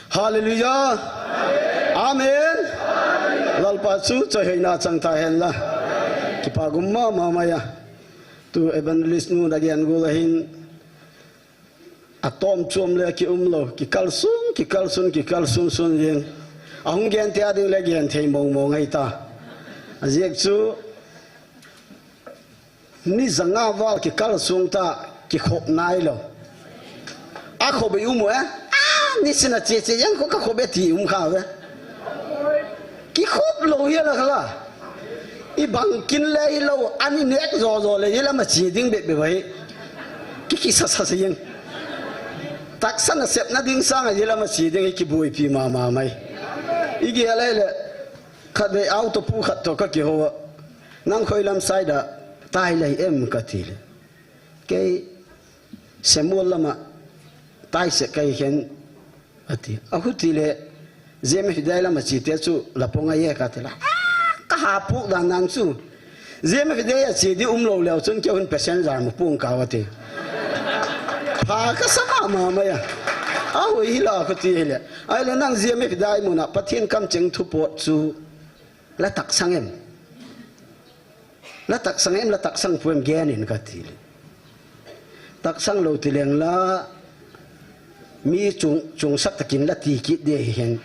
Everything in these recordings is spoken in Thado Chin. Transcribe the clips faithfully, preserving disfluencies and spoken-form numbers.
Hallelujah. Amen. Lalpa chu choi hoina chang ta hen la. Kipa gum mama mai a. Tu evangelist nu da gen gol ahin. Atom chuam le ki um lo. Ki kal sun, ki kal sun, ki kal sun sun yin. Ahung gen te a ding le gen thei mong mong ai ta. Aziek chu Ni zanga val kikal sung ta kikhop nai lo. A khop i um u e. A, ni sina che che yang ko ka khop e ti um kha ve. Kikhop lo hi la khala. I bang kin le hi lo, ani nek zo zo le hi la ma chi ding be be bai. Ki ki sa sa sa yang. Taksa na sep na ding sang hi la ma chi ding ki bui pi ma ma mai. I gi a le le. Khat ve auto pu khat to ka kiho. Nang khoi lam side a tai lai em ka ti le. Kei Samuel lama tai se kai khen ati. A hu ti le Zeme Fidai lama chi te chu la pong a ye ka ti la. Ah, ka ha pu dan nang chu. Zeme Fidai a chi di um lo leo chun ke hun passenger mu pung ka wa ti. Pha ka sa ma ma ma ya. A hu hi la ka ti le. Ai le nang Zeme Fidai mu na Pathian kam cheng thu pot chu. La taksang em? La taksang em, la taksang pu em gen in ka ti le. Taksang lo ti leng la mi chung, chung sak takin la ti kit de hi hen.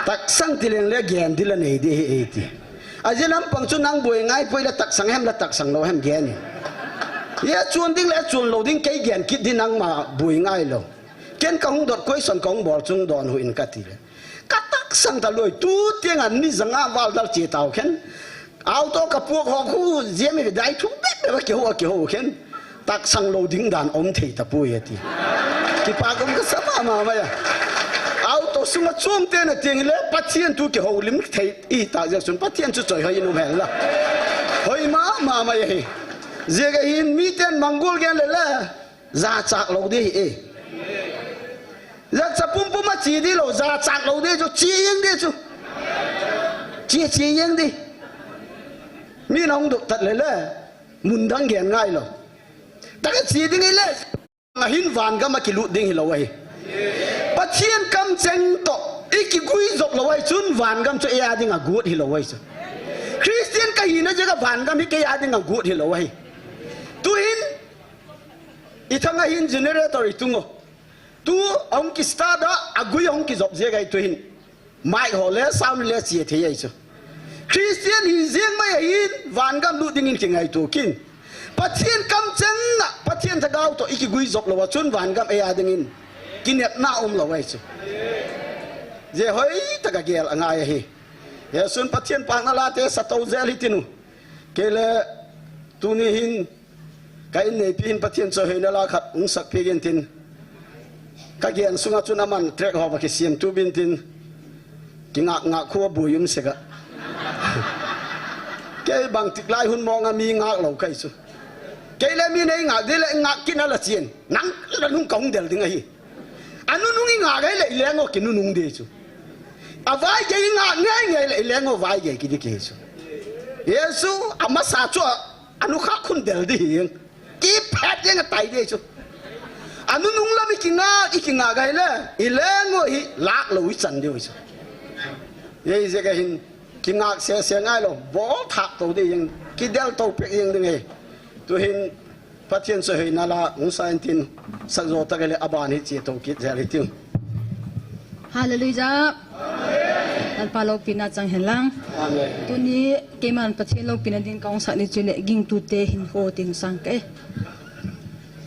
Taksang ti leng le gen di la nei de hi e ti. A je lam pang chu nang boi ngai poi la taksang hem, la taksang lo hem gen in. Ye chun ding le chun lo ding kei gen kit di nang ma boi ngai lo. Ken ka hung dot koi son ka hung bol chung don hu in ka ti le. Ka taksang ta loi, tu tiang a ni zanga val dal che tau khen. Auto ka puak ho khu, Zeme Fidai thu bek bek a kiho, a kiho khen. Taksang lo ding dan om thei ta pui ati. Kipa gom ka sa ma ma ma ya. Auto sunga chuang te na tiang le, Pathian thu kiho lim thei i ta zia sun, Pathian chu choi hoi in um hen la. Hoi ma ma ma ya hi. Zia ka hin mi ten manggol gen le le. Za chak lo di hi e. Za cha pum pum a chi di lo, za chak lo di chu, chi yeng di chu. Chi, chi yeng di. Mi na hung duk tat le le, mun dang gen ngai lo. Ta ka chi ding hi le, a hin van gam a ki lut ding hi lo ahi. Pathian kam cheng to, i ki gui zop lo ahi chun van gam chu e a ding a gut hi lo ahi chu. Christian ka hi na je ka van gam hi ke a ding a gut hi lo ahi. Tu hin, I thang a hin generator i tung o. Tu a hung ki start a, a gui a hung ki zop zia gai tu hin. Mic ho le, sound le chia thei ai chu. Christian hi ziang mai a hin, van gam lut ding in ki ngai tu kin. Pathian kam cheng na, Pathian thagau to i ki gui zop lo a chun van gam e a ding in. Ki net na um lo ai chu. Zia hoi ta ka gel a ngai a hi. He sun Pathian pang na la te sa to zel hi tinu. Ke le tu ni hin. Ka in neipi hin Pathian choi hoina la khat hung sak pek in tin. Ka gen sunga chun aman track ho va kisiam tu bin tin. Ki ngak ngak khua bui um sek a. Kei bang tik lai hun mong a mi ngak lo kai chu. Kei le mi nei ngak di le ngak kin a la chien. Nang la nung ka hung del ding a hi. A nunung i ngak ai le i leng o ki nunung di chu. A vai gei i ngak ngai ngai le i leng o vai gei ki di ki chu. Jesu a masa chu a A nu kha khun del di hi. Ki phet yang a tai di chu. A nu nung lam i ki ngak, i ki ngak gai le. I leng o hi lak lo i chan di chu. Ye i zia ka hin ki ngak se se ngai lo. Bol thak to di yang. Ki del to pek yang di ngai. Tu hin Pathian choi hoina la hung sa in tin sak zo ta ka le a ban hi chia to kit zel hi tin. Hallelujah. Lalpa lopina chang hen lang. Amen. Tuni keiman Pathian lopina din ka hung sak ni chu le gingtute hinkho ti hung sang ka e.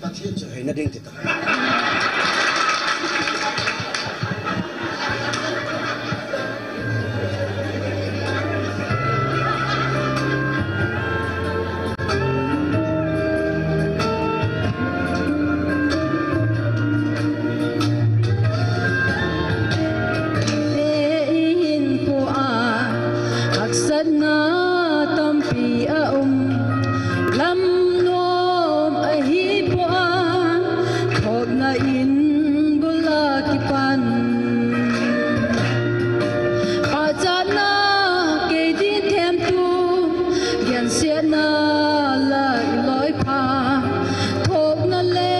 Pathian choi hoina ding ti ta. Te i hinkho a haksatna tampi a um, lam nuam ahi poi a, thopna in bul a kipan. Pachatna kei ding themtu, gensiatna la i loi pha, thopna le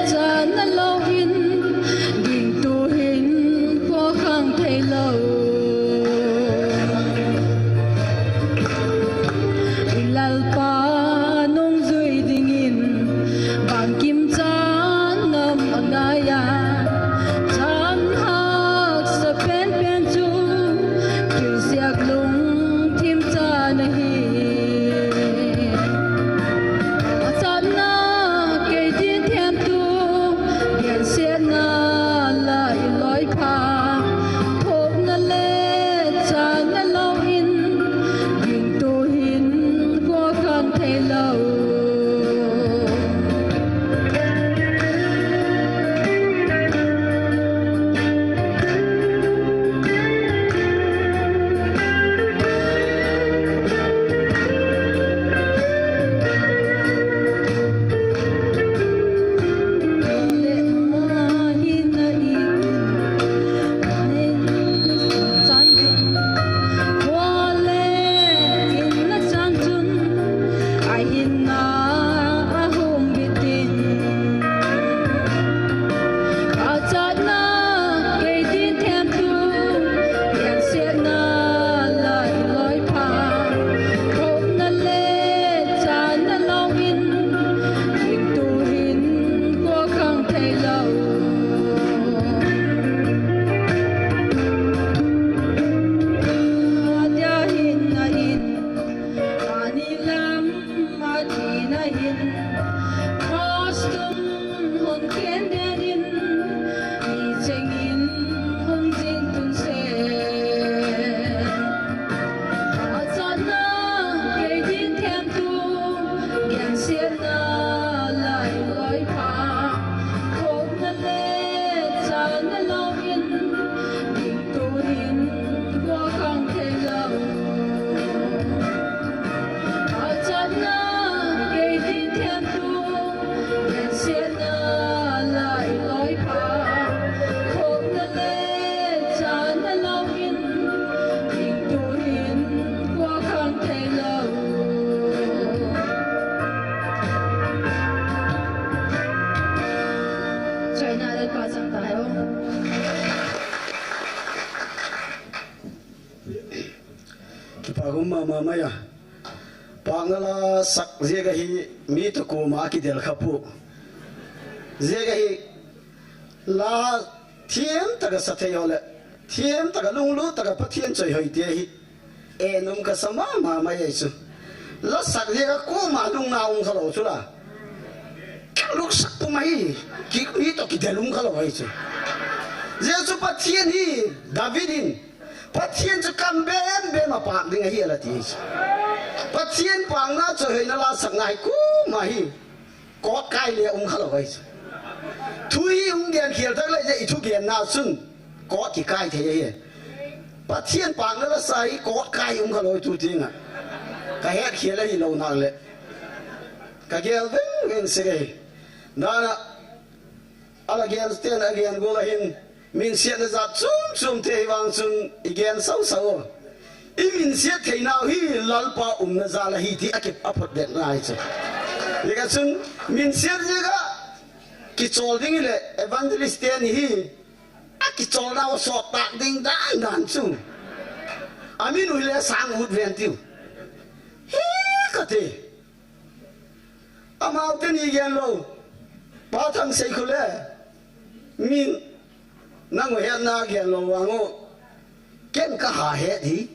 channa lo in, gingtu Kimchan ngam a ngai a, chan haksa penpen chu, thilsiak lungthim chan ahi. A chatna kei din themtu, gensiatna la i loi pha, thopna le chan na lo in, gingtu hin kua khang thei lo. Ani lam a thina hin, cross tum hung khen den in, ni cheng in hung jing tun se. A chatna kei din themtu, gensiatna la i loi pha, thopna le chan na lo in, gingtu hin kua khang thei lo. A chatna kei din themtu, gensiatna la i loi pha, thopna le chan na lo in, gingtu hin kua khang thei lo. Chaina le pa chang ta hai o. Kipa gum mama mai a. Pangna la sak ziak ahi, mi to koma kidel kha pu. Ziak ahi, la thiam taka sa thei ho le, thiam taka lunglut taka Pathian choi hoi te hi. E num ka sa mama mai ai chu. La sak ziak a koma lungna um kha lo chu la. Ka luk sak pu mai, ki mi to kidel um kha lo ai chu. Jesu Pathian hi, David in, Pathian chu kam bem bem a pak ding ahi ala ti chu. Pathian pangna choi hoina la sakna hi koma hi. Kot kai le um kha lo ai chu. Thu hi hung gen khial tak le je i thu genna chun. Kot kikai thei ahi. Pathian pangna la sa hi kot kai um kha lo tu ti nga. Ka het khial ahi lo nak le. Ka gel veng veng se ahi. Dana, ala gen ten a gen gol ahin. Minsiatna jat chom chom te hi vang chun i gen sau sau. I minsiat theinau hi Lalpa umna jal ahi ti a kip a phot det ngai chu. Ika chun minsiat ziak a kichol ding le evangelist te ni hi a kichol nau sot tak ding dan dan chu. Amin u le sang ut ven tiu. Hi ka te. Amau te ni gen lo. Pa Thangsei khu le. Min nang u hetna gen lo vang u. Ken ka ha het hi.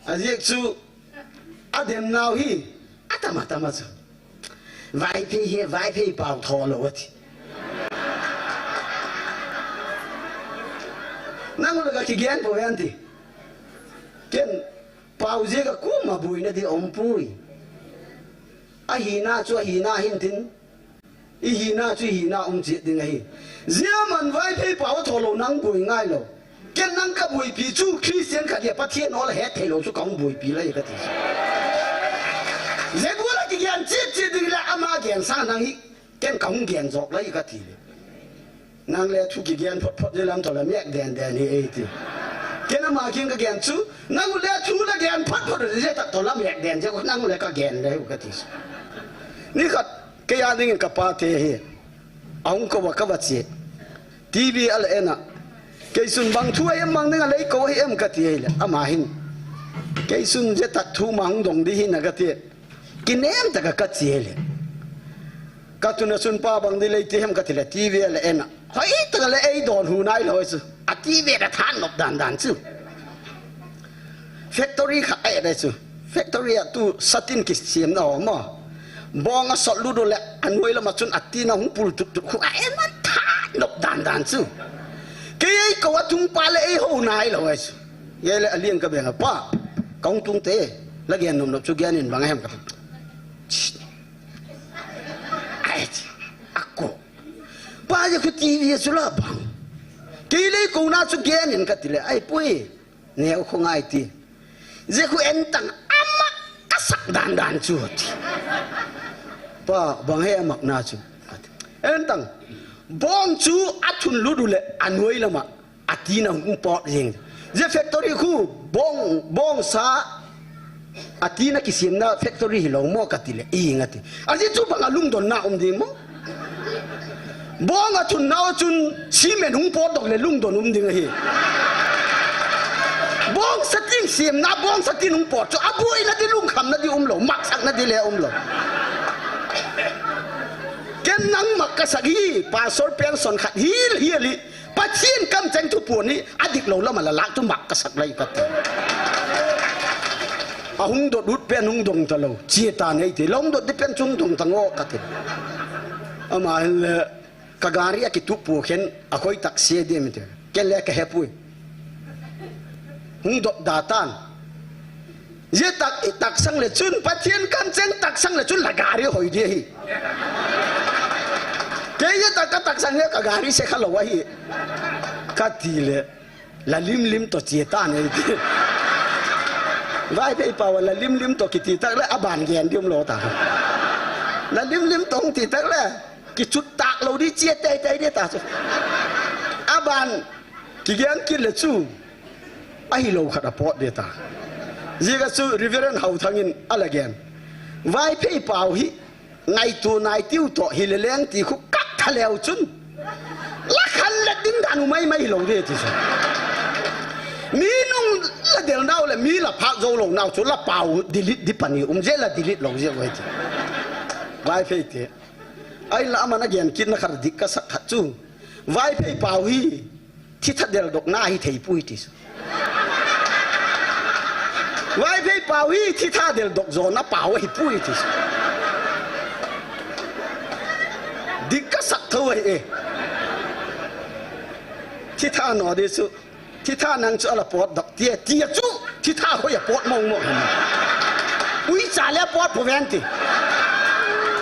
A ziak chu a dem nau hi. A tam a tam a chu. Vaiphei he, Vaiphei pau tho lo a ti. Nang u le ka kigen po ve an ti. Ken Pau ziak a koma boina di um pui. Ahina chu ahina hin tin. I hina chu i hina um chit ding ahi. Ziaman Vaiphei pau a tho lo nang boi ngai lo. Ken nang ka boipi chu Christian khat le Pathian ol het thei lo chu ka hung boipi lai ka ti. Zebula kigen chit chit ding le ama gen sa nang hi. Ken ka hung gen jok lai ka ti le. Nang le thu kigen phot phot le lam to la mek den den hi ei ti. Ken ama kin ka gen chu, nang le thu la gen phot phot le tak to la mek den je nang le ka gen le ka ti. Ni khat, kei a ding ka pa te hi. A hung ko wa ka wa che. T V a la en a. Kei sun bang thu a em bang ding a lei ko hi em ka ti le. Ama hin. Kei sun je tak thu ma hung dong di hi na ka ti. Kinem taka ka che le. Ka tun a chun pa bang ding lei ti hem ka ti le, T V le en a. Hoi tang le ei don hu nai lo chu. A T V le than nop dan dan chu. Factory khat ei le chu. Factory a tu satin kisiam na ho ma. Bong a sot lut u le a nuai lama chun a tina hung pul tut tut khu a en a than nop dan dan chu. Kei ei ko a tung pa le ei ho nai lo chu. Ye le a liang ka beng a pa. Ka hung tung te. La gen nop nop chu gen in bang hem ka. Ai, a ko. Pa ye khu T V chu la bang. Kei le ko na chu gen in ka ti le. Ai pui. Neo khu ngai ti. Ye khu en tang ama ka sak dan dan chu ti. Pa bang he amak na chu. En tang. Bong chu a thun lut u le a nuai lama. A tina hung pot jing. Ye factory khu bong, bong sa a tina kisiam na factory hi lo mo ka ti le, i nga ti. A ji chu bang a lungdon na um ding mo. Bong a thun na chun cement hung pot dok le lungdon um ding ahi. Bong satin siam na bong satin hung pot chu a buai na di lungkham na di um lo, mak sak na di le um lo. Ken nang mak ka sak hi, pastor pension khat hil hil hi. Pathian kamcheng thupuan hi a dik lo lama la lak tu mak ka sak lai ka ti. A hung dot ut pen hung dong ta lo. Chia ta nei ti. Lo hung dot di pen chung dong ta ngo ka ti. Ama hin le ka gari a kitup pu khen a khoi tak sia di mi ti. Ken le ka he pui. Hung dot da tan. Ye tak, i tak sang le chun, Pathian kamcheng tak sang le chun la gari hoi di hi. Kei ye tak ka tak sang ye ka gari se kha lo ahi. Ka ti le, la lim lim to chia ta nei ti. Vaiphei pau la lim lim to kiti tak le, a ban gen di um lo ta. La lim lim to hung ti tak le, kichut tak lo di chia tei tei di ta chu. A ban, kigen kit le chu. Ahi lo khat a pot de ta. Zia ka chu Reverend Hauthang in a la gen. Vaiphei pau hi, ngai tu nai tiu to hi le leng ti khu kak tha leu chun. La khan le ding dan u mai mai lo de ti chu. Mi nung la del nau le mi la phak zo lo nau chu la pau delete di pani um je la delete lo je wai ti. Vaiphei te. Ai la ama na gen kit na khat dik ka sak khat chu. Vaiphei pau hi. Thitha del dok na hi thei pui ti su. Vaiphei pau hi thitha del dok zo na pau hi pui ti su. Dik ka sak tho ai e. Thitha no di su. Thitha nang chu ala pot dok ti ti chu. Thitha ho ya pot mong mong. Ui cha le pot po ven ti.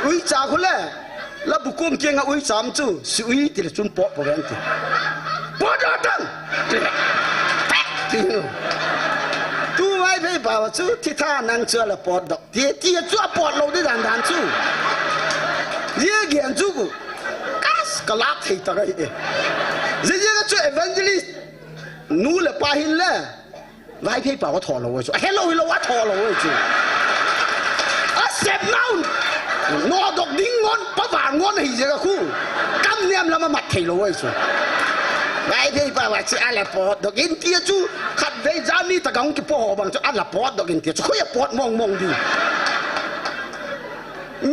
Ui cha khu le. La bukum kiang a ui cham chu, si ui ti le chun pot po ven ti. Pot da tang. Ti. Tu Vaiphei pau chu, thitha nang chu ala pot dok. Ti, ti chu a pot lo di dan dan chu. Ye gen chu ku. Kas ka lak thei ta gai e. Ye ye chu evangelist. Nu le pa hin le. Vaiphei pau a tho lo chu. A he lo hi lo a tho lo chu. A sep nau. No dok ding ngon, pa va ngon hi je ka khu. Kam niam lama mat thei lo chu. Vaiphei pau a chu ala pot dok in ti chu. Khat vei jani ta gang ki po ho bang chu ala pot dok in ti chu. Khu ya pot mong mong di.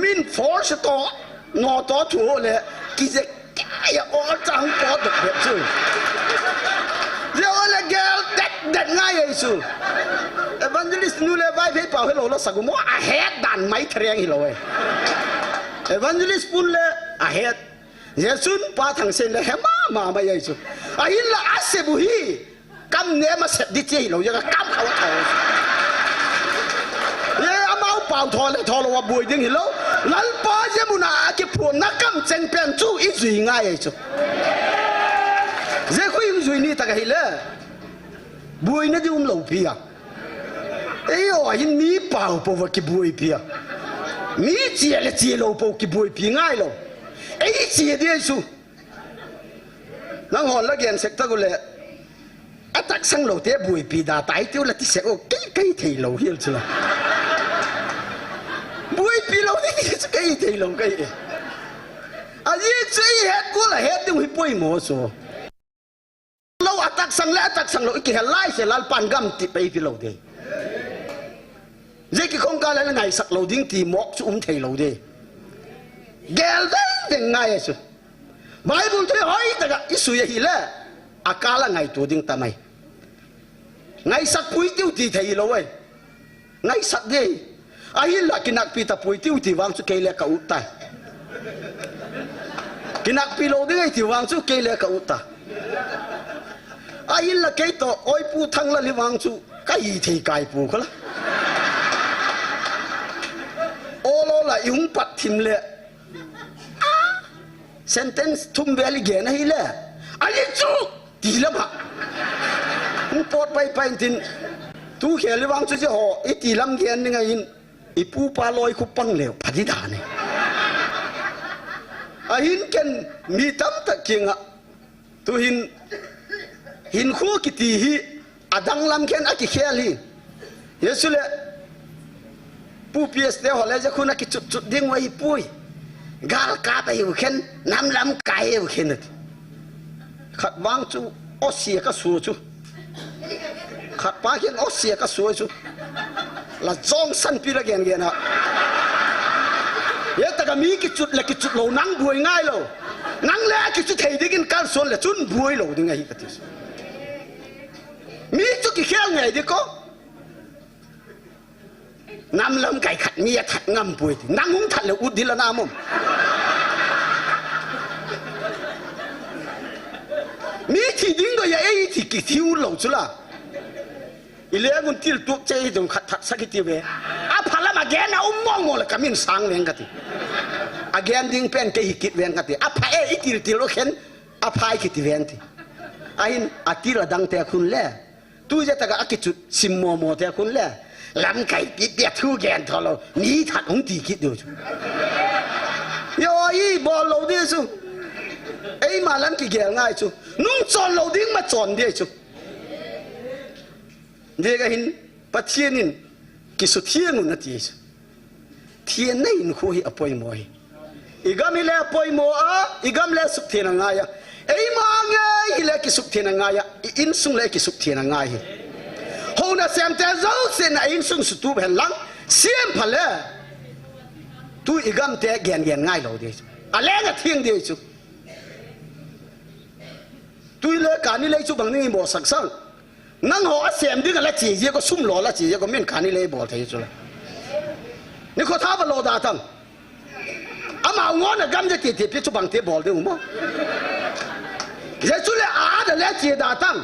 Min force to. No to thu le. Ki je Kaya ol chang pot dok bep chu. Ye ol le gel det det ngai ei chu. Evangelist nu le Vaiphei pau hi lo la sagu mo a het dan mai threng hi lo e. Evangelist pun le a het. Ye chun pa thang sen le he ma ma mai ei chu. A hin la a se bu hi. Kam ne ma sep di che hi lo, ya ka kam khaw tho. Ye amau pau tho le tho lo wa boi ding hi lo. Lalpa ye muna a ki phu na kam cheng pen chu i zui ngai ai chu. Ye khu i zui ni ta ka hi le. Boi na di um lo pi ya. Ei o hin mi pau po wa ki boi pi ya. Mi chia le chia lo po ki boi pi ngai lo. Ei chia di ai chu. Nang hon la gen sek ta gu le. A tak sang lo te buipi da tai tiu la ti sek o kei kei thei lo hial chu la. Buipi lo ti ti chu kei thei lo kei e. A ye chu i het gu la het ding hi poi mo so. Lo a tak sang le a tak sang lo i ki hel lai se Lalpan gam ti pei pi lo de. Ye ki khong ka le ngai sak lo ding ti mok chu um thei lo de. Gel veng veng ngai chu. Bible thu hoitah a isui ahile, akal a ngaito ding tamai. Ngaisah pui tiu ti thei lou ai. Ngaisah ding. Ahinla kinakpi tapoi tiu ti vang chu kei le ka ut tai. Kinakpi lou ding ahi ti vang chu kei le ka ut tai. Ahinla kei toh Oipu Thanglal hi vang chu ka hithei kai pu khala. Ol ol a i hung pat thim le. Ah! Sentence thum vel i gen ahile. Ahi chu! Ti lam a. Hung pot pai pai intin. Tu khel i vang chu hiche ho. I ti lam gen ding ahin. I pu pa loi khu pang leu. Pha ding dan ahi. Ahin ken mi tamtah kinga. Tu hin, hinkho kiti hi, adang lam khen akikhel hi. Hichu le, Pu P S te ho le, hiche khun akichut chut ding u ahi poi. Gal kap ahiu khen, nam lamkai ahiu khen ati. Khat vang chu, o sia ka su chu. Khat pa khen o sia ka su chu. La jong san pi la gen gen a. Hitia ka mi kichut le kichut lou nang buai ngai lou. Nang le kichut thei dingin kalson le chun buai lou ding ahi kati. Mi chu kikhel ngai ding ko. Nam lamkai khat mi athat ngam poi ti. Nang hung that le ut ding la nam um. Mi thi ding do ya ei thi kithi u lou chu la. I leng un til tuak chei hi dong khat that sak kiti ve. Apha lam a gen a um mong mong le ka min sang veng kati. A gen ding pen kei hi kit veng kati. Apha e i til til u khen. Apha i kiti veng ti. Ahin a til a dang te khun le. Tu je taka a kichut sim mo mo te khun le. Lamkai pi pi a thu gen tho lou. Mi that hung ti kit diu chu. Yo i bol lou ding chu. Eima lam kigel ngai chu. Nung chon lou ding ma chon ding chu. Dega hin, Pathen in, kisuthengun ati chu. Thenna hinkho hi apoimo hi. I gam hi le apoimo a, i gam le suktheng angai a. Eima ngei hi le kisuktheng angai a, i insung le kisuktheng angai hi. Houna semte jouse na insung sutup hen lang, sem pha le. Tu i gam te gen gen ngai lou ding chu. A leng a theng ding chu. Tu le kani le chu bang ning i mo sak sang. Nang ho a sem ding a la chi je ko sum lo la chi je ko min kani le bol thei chu la. Ni kho tha ba lo da tang. Ama ngo na gam je ti ti pi chu bang ti bol ding mo. Je chu le a da le chi da tang.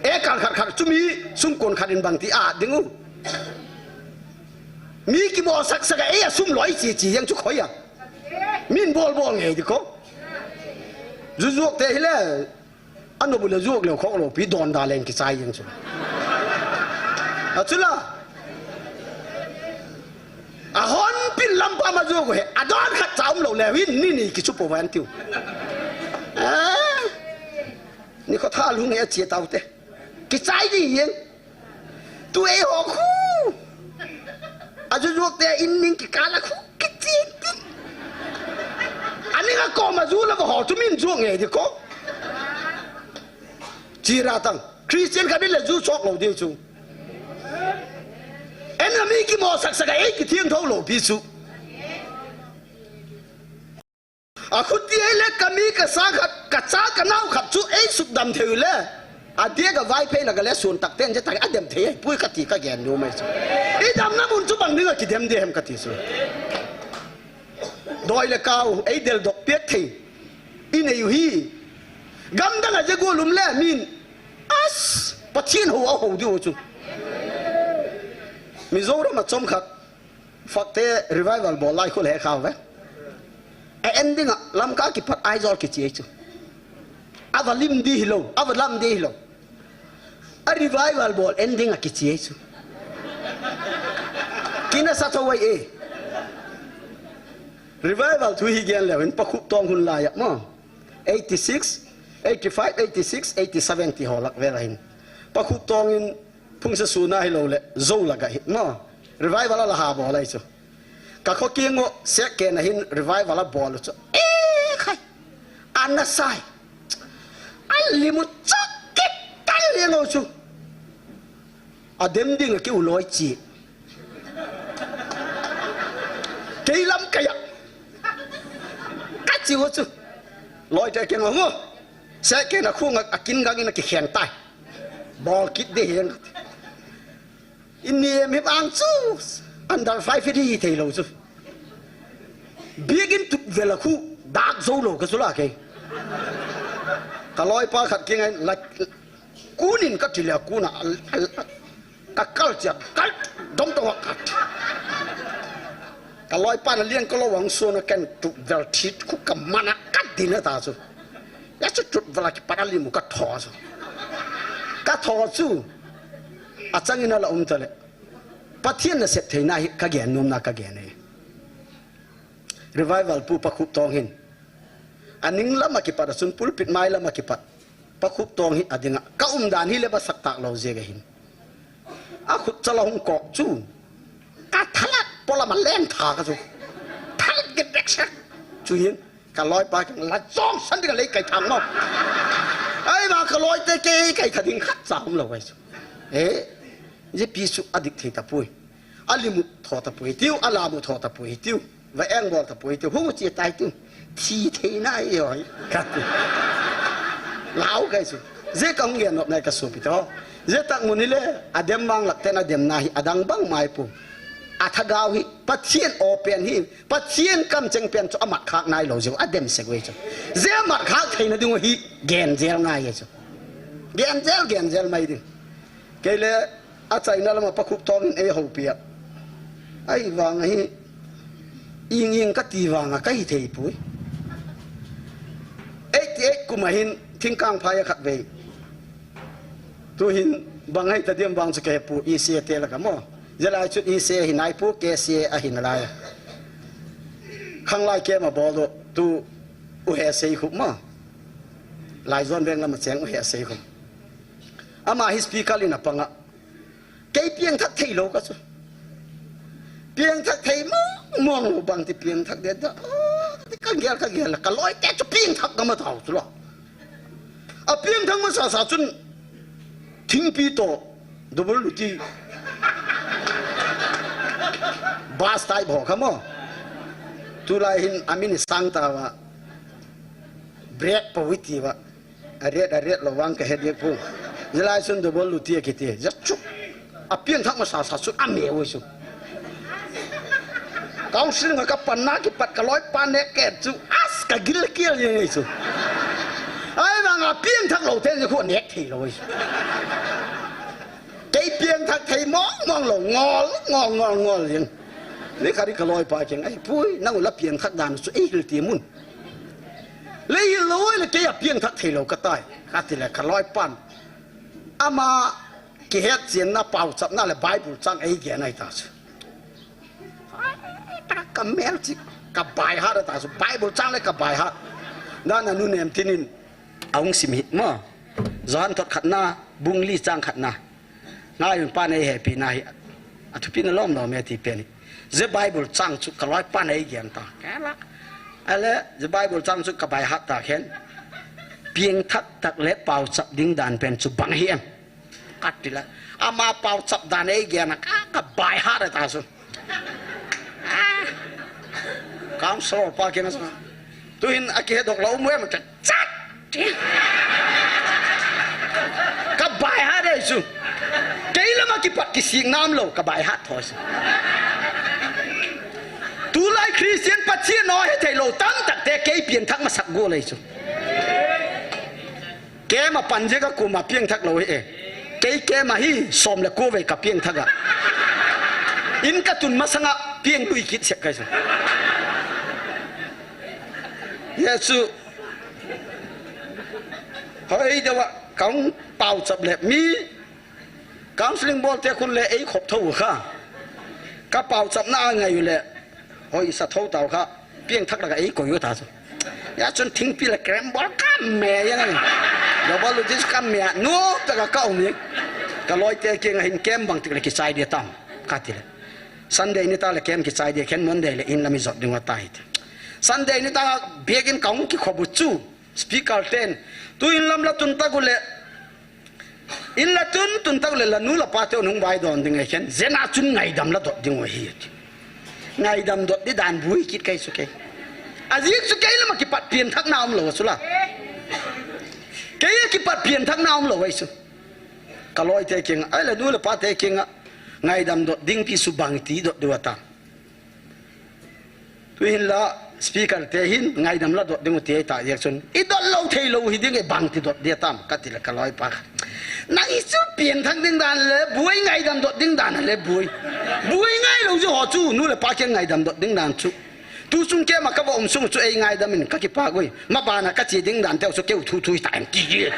E kal khat khat chu mi sum kon khat in bang ti a ding u. Mi ki mo sak sak a e a sum lo i chi chi yang chu khoi a. Min bol bol ngei di ko. Zu zuak te hi le. Ano bu le zuak leu khok lou pi don da leng kichai jeng chu. A chu la. A hon pin lam pa ma zuak he. A don khat cha um lou le hin ni ni kichu po van tiu. Ah. Ni kho tha lung he chi tau te. Kichai di jeng. Tu ei ho khu. A zu zuak te in ning kikal a khu. Kiching ting. A ning a kom a zu la ho chu min zuak ngei di ko. Chi ra tang. Christian khat in le zu chok lou di chu. En a mi ki mo sak sak a ei ki thiang tho lou pi chu. A khuti ei le ka mi ka sa khat, ka cha ka nao khat chu ei suk dam thei u le. A dia ka vai phei la ka le sun tak ten je tak a dem thei ei pui ka ti ka gen nu mai chu. I dam na mun chu bang ning a ki dem de hem ka ti chu. Doi le kau, ei del dok piak thei. I nei u hi. Gam dang a je go lum le min. As, Pathen ho a ho di u chu. Mizoram a chom khat. Fakte revival bol lai khu le kha ve. A ending a Lamka kipat Aizawl kichi chu. A va lim di hilou, a va lam di hilou. A revival bol ending a kichi chu. Kina sa tho wai e. Revival thu hi gen leu in Pa Khup Tong hun lai a mo. Eighty six, eighty five, eighty six, eighty seven ti ho lak vel a hin. Pa Khup Tong in Phungsa suna hilou le, Zo la ga hi, mo. Revival a la ha bol ai chu. Ka kho ki ngo, sek ke na hin revival a bol chu. E khai. Ana sai. A limu chok kit tal li ngo chu. A dem ding a ki u loi chi. Kei lam kaya. Chi ho chu. Loi te keng ho. Se keng a khu nga a kin gang in a ki khen tai. Bol kit de hen. Inem hi bang chu. Under five hi thei lo chu. Biakin tut vel a khu dak zo lo ka chu la kei. Ka loi pa khat keng ai la Kunin ka ti le, kuna, a, a, a, ka kal chia, kal, dom to ka ti. Ka loi pa na lian ka lo wang so na ken tu vel thit khu ka mana ka din a ta chu. Ya chu tut vel a ki para li mu ka tho chu. Ka tho chu. A chang in a la um ta le. Pathian na sep theina hi ka gen nom na ka gen e. Revival pu Pa Khup Tong hin. A ning lam a kipat a chun pulpit mai lam a kipat. Pa Khup Tong hi a ding a. Ka um dan hi le ba sak tak lo zia ka hin. A khut chala hung kok chu. Ka thalat polam a leng tha ka chu. Thalat get back sak. Chu hin. Ka loi pa keng la jong san ding a lei kai thang mo. Ai ba ka loi te ke kai tha ding khat cha um lo kai chu. Eh. Zia pi chu a dik thei ta pui. A li mu tho ta pui tiu, a la mu tho ta pui tiu. Va eng bol ta pui tiu, hu chi tai tiu. Thi thei na i oi. Ka ti. Lau kai su. Zia ka hung gen nop nai ka su pi to. Zia tak mu ni le, a dem bang lak ten a dem na hi, a dang bang mai pu. A thagau hi, Pathian o pen hi, Pathian kam cheng pen chu a mat khak nai lo ziu, a dem sek ve chu. Zia mat khak thei na ding hi, gen zel ngai chu. Gen zel, gen zel mai ding. Kei le, A China lama Pa Khup Tong in ei houpi a. Ahivang a hi, ing ing ka ti vang a ka hi thei pui. Eighty eight kum a hin thingkang phai a khat vei. Tu hin bang hei ta diam vang chu ka he pu E C A te la ka mo. Zia lai chu E C A hi nai pu K C A a hin lai. Khang lai ke ma bol do tu u he sei khup ma. Lai zon veng lama cheng u he sei khup. Ama hi speaker in a pang a. Kei piang thak thei lo ka chu. Piang thak thei mong mong lo bang ti piang thak de da. Ah, ti ka gel, ka gel, ka loi te chu piang thak ka ma thau chu lo. A piang thak ma sa sa chun thingpi to double luti. Bus type ho ka mo. Tulai hin a min sang ta va. Break pa wi ti va. A ret, a ret lo vang ka he diak pu. Zia lai chun double luti a kiti. Zia chu. A piang thak ma sa sa chu a me ui chu. Council nga ka pan na kipat ka loi pan ne ke chu. As ka gil kial ye ngai chu. Ai vang a piang thak lo te ni khu nek thei lo ui chu. Kei piang thak thei mong mong lo ngol, ngol, ngol, ngol yin. Ni khari ka loi pa keng ai pui, nang u la piang thak dan chu ei hil ti mun. Lei hi loi le kei a piang thak thei lo ka tai. Ka ti le ka loi pan. Ama kihet chian na pau chap na le Bible chang ei gen ai ta chu. Ai, ta ka mel chi ka bai ha ta chu. Bible chang le ka bai ha. Na na nu nem tinin a hung sim hi ma. Johan thot khat na, bung li chang khat na. Ngai un pa nei he pi na hi. A thupi na lom lom e ti pen hi. Zia Bible chang chu ka loi pa nei gen ta. Ka la. Ale, zia Bible chang chu ka bai hat ta khen. Piang thak thak le pau chap ding dan pen chu bang hi em. Ka ti la. Ama pau chap dan ei gen a ka, ka bai hat ta chu. Ah. Council pa kena sa. Tu hin a ki he dok la um em ka. Chat! Ka bai hat dei chu. Kei lama kipat kisik nam lo, ka bai hat tho chu. Tulai Christian Pathian no he thei lo tam tak te kei piang thak ma sak go lei chu. Kei ma pan je ka kuma piang thak lo he e. Kei kei ma hi som le ko ve ka piang thak a. In ka tun ma sanga piang lui kit sek kai chu. Yesu. Hoi deuh a, ka hung pau chap le mi, counseling bol te khun le ei khop tho kha. Ka pau chap na ngai u le, hoi sa tho tau kha, piang thak la ka ei koi u ta chu. Ya chun thingpi le krem bol ka me ya ngai. Ya bol lu dis ka me, nu ta ka ka um ni. Ka loi te kiang a hin kem bang tik le ki chai dia tam, ka ti le. Sunday ni ta le kem ki chai dia khen Monday le in lam i zot ding wa ta hi. Sunday ni ta biakin ka hung ki khobu chu. Speaker ten, tu in lam la tun tak u le, in la tun, tun tak u le, la nu la pa te un hung vai don ding e khen, zena chun ngaidam la dot ding u hi. Ngaidam dot di dan bui kit kai su kei. Ajeh chu kei lama kipat pianthakna umlou chu la. Kei a kipat pianthakna umlou ahi chu. Ka loite kinga, ahile nu le pate kinga, ngaidam dot ding ti chu bang ti dot diu atam. Tuhin la speaker te hin ngaidam la dot ding u ti ahi ta jeh chun. I dot lou thei lou hi ding e bang ti dot dia tam ka ti le ka loipa kha. Nang i chu pianthak ding dan le buai ngaidam dot ding dan le buai. Buai ngai lou chu ho chu nu le pa keng ngaidam dot ding dan chu. Tu sung kema ka va um sung chu ei ngaidam in ka kipak ui. Mabana ka che ding dan teu chu keu thu thu hi ta em ki ki.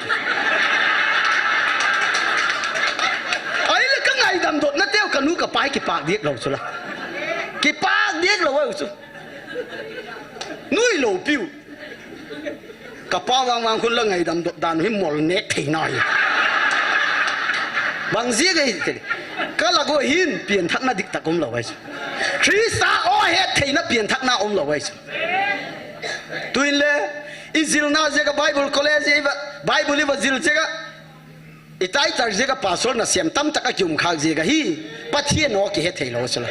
Ahile ka ngaidam dot na teu ka nu ka pa hi kipak diak lou chu la. Kipak diak lou u chu. Nui lou piu. Ka pa vang vang khun la ngaidam dot dan hi mol nek thei na hi. Bang jia gei te. Ka la go hin pianthakna diktak umlou ahi chu. Krista o het theina pianthakna umlou ahi chu. Tuin le, i jilna jeh a Bible college i va, Bible i va jil jeh a, i tai tar jeh a pastor na siam tam tak a kium khak jeh a hi, Pathian o kihe thei lou chu la.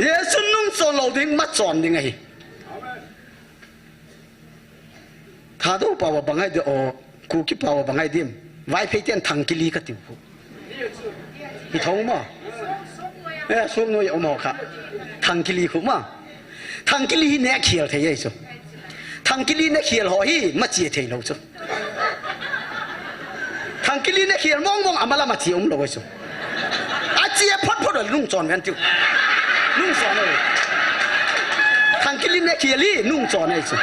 Jesu nung chon lou ding, ma chon ding ahi. Thadou pao a bang ahi de o, Kuki pao a bang ahi dim. Vaiphei ten thangkili ka tiu khu. Hi thong ma. Eh, sum noi um ho kha. Thangkili khu ma. Thangkili hi ne khial thei ahi chu. Thangkili ne khial ho hi ma chia thei lou chu. Thangkili ne khial mong mong ama la ma chia umlou ahi chu. A chia phot phot a nung chon ven tiu. Nung chon ahi. Thangkili ne khial hi nung chon ahi chu.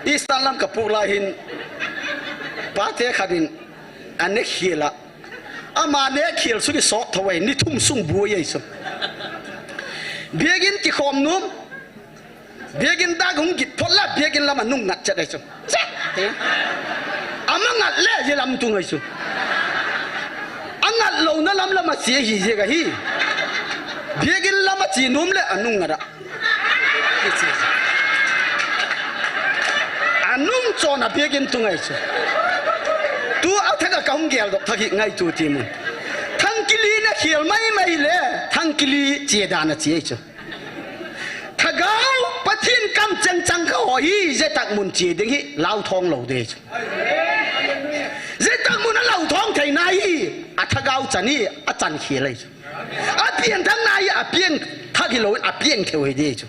Eastern lam ka puk lai hin, pate khat in, a ne khial a. Ama ne khial chu kisot tho ahi, ni thum sung buai ahi chu. Biakin kikhom num, biakin dak hung git phot la, biakin lam a nung ngat chet ahi chu. Chet! Ama ngat le, je lam tung ahi chu. A ngat lou na lam lam a chia hi jeh a hi. Biakin lam a chia num le, a nung ngat a. A nung chon a biakin tung ahi chu. Tu a thak a ka hung gel dok thak hi ngaitu ti mun. Thangkili na khial mai mai le, thangkili chia dan a chia ahi chu. Thagau Pathian kam chang chang kha ho hi, je tak mun chia ding hi, lau thong lou ding ahi chu. Je tak mun a lau thong thei na hi, a thagau chan hi, a chan khial ahi chu. A pianthak na hi, a pianthak hi lou, a piang theu hi ding ahi chu.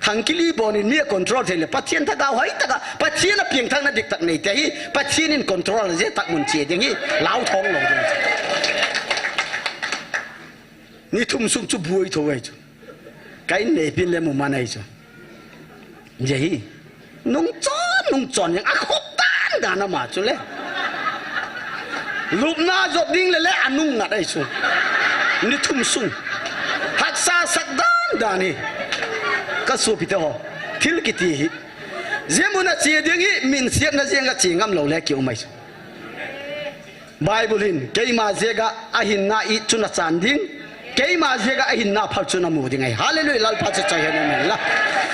Thangkili bon in mi a control thei le, Pathian thagau hoi taka, Pathian a pianthakna diktak nei te hi, Pathian in control je tak mun chia ding hi, lau thong lou ding. Ni thum sung chu buai tho ahi chu. Ka in nei pin le mu man ahi chu. Je hi. Nung chon, nung chon jeng a khop dan dan ama chu le. Lupna jot ding le le a nung ngat ahi chu. Ni thum sung. Haksa sak dan dan hi. Ka sopi te ho. Thil kiti hi. Je mun a chia ding hi, minsiatna jeng a chia ngam lou le ki um ahi chu. Bible hin, keima jeh a ahinna i chun a chan ding, keima jeh a ahinna phal chun a mu ding ahi. Hallelujah, Lalpa chu chai hen amen la.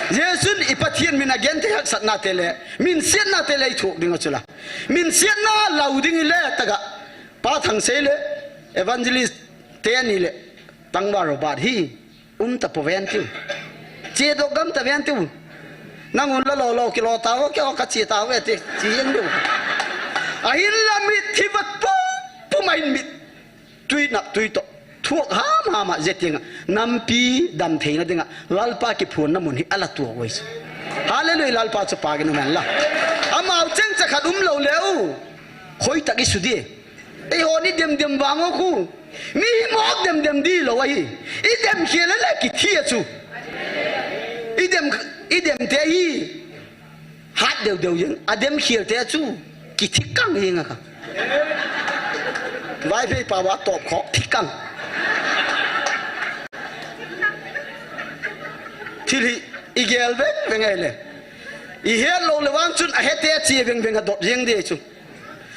Jesun i Pathian min a gen te haksatna te le, minsiatna te le i thuk ding a chu la. Minsiatna lau ding i le taka, Pa Thangsei le, evangelist te ni le, Tangval Robert hi, um ta po ven tiu. Chia dok gam ta ven tiu. Nang un la lo lo kilo ta vo, kio ka chia ta ve ti, chia jeng diu. Ahin la mit thi vat pu, pu mai mit. Tui nap tui to. Thuak ham ham a je tiang a. Nampi dam theina ding a. Lalpa kiphonna mun hi a la tuak uai chu. Hallelujah, Lalpa chu pha gin um hen la. Amau cheng cha khat um lou le u. Hoi tak i su di. Eiho ni dem dem vang u khu. Mi hi mok dem dem di lou ahi. I dem khel le kithi a chu. I dem, i dem te hi. Hat deu deu jeng. A dem khel te chu. Kithi kang jeng a kha. Vaiphei pao a top khok thi kang. Thil hi i gel veng veng ahi le. I het lou le vang chun a hete a chia veng veng a dot jeng di chu.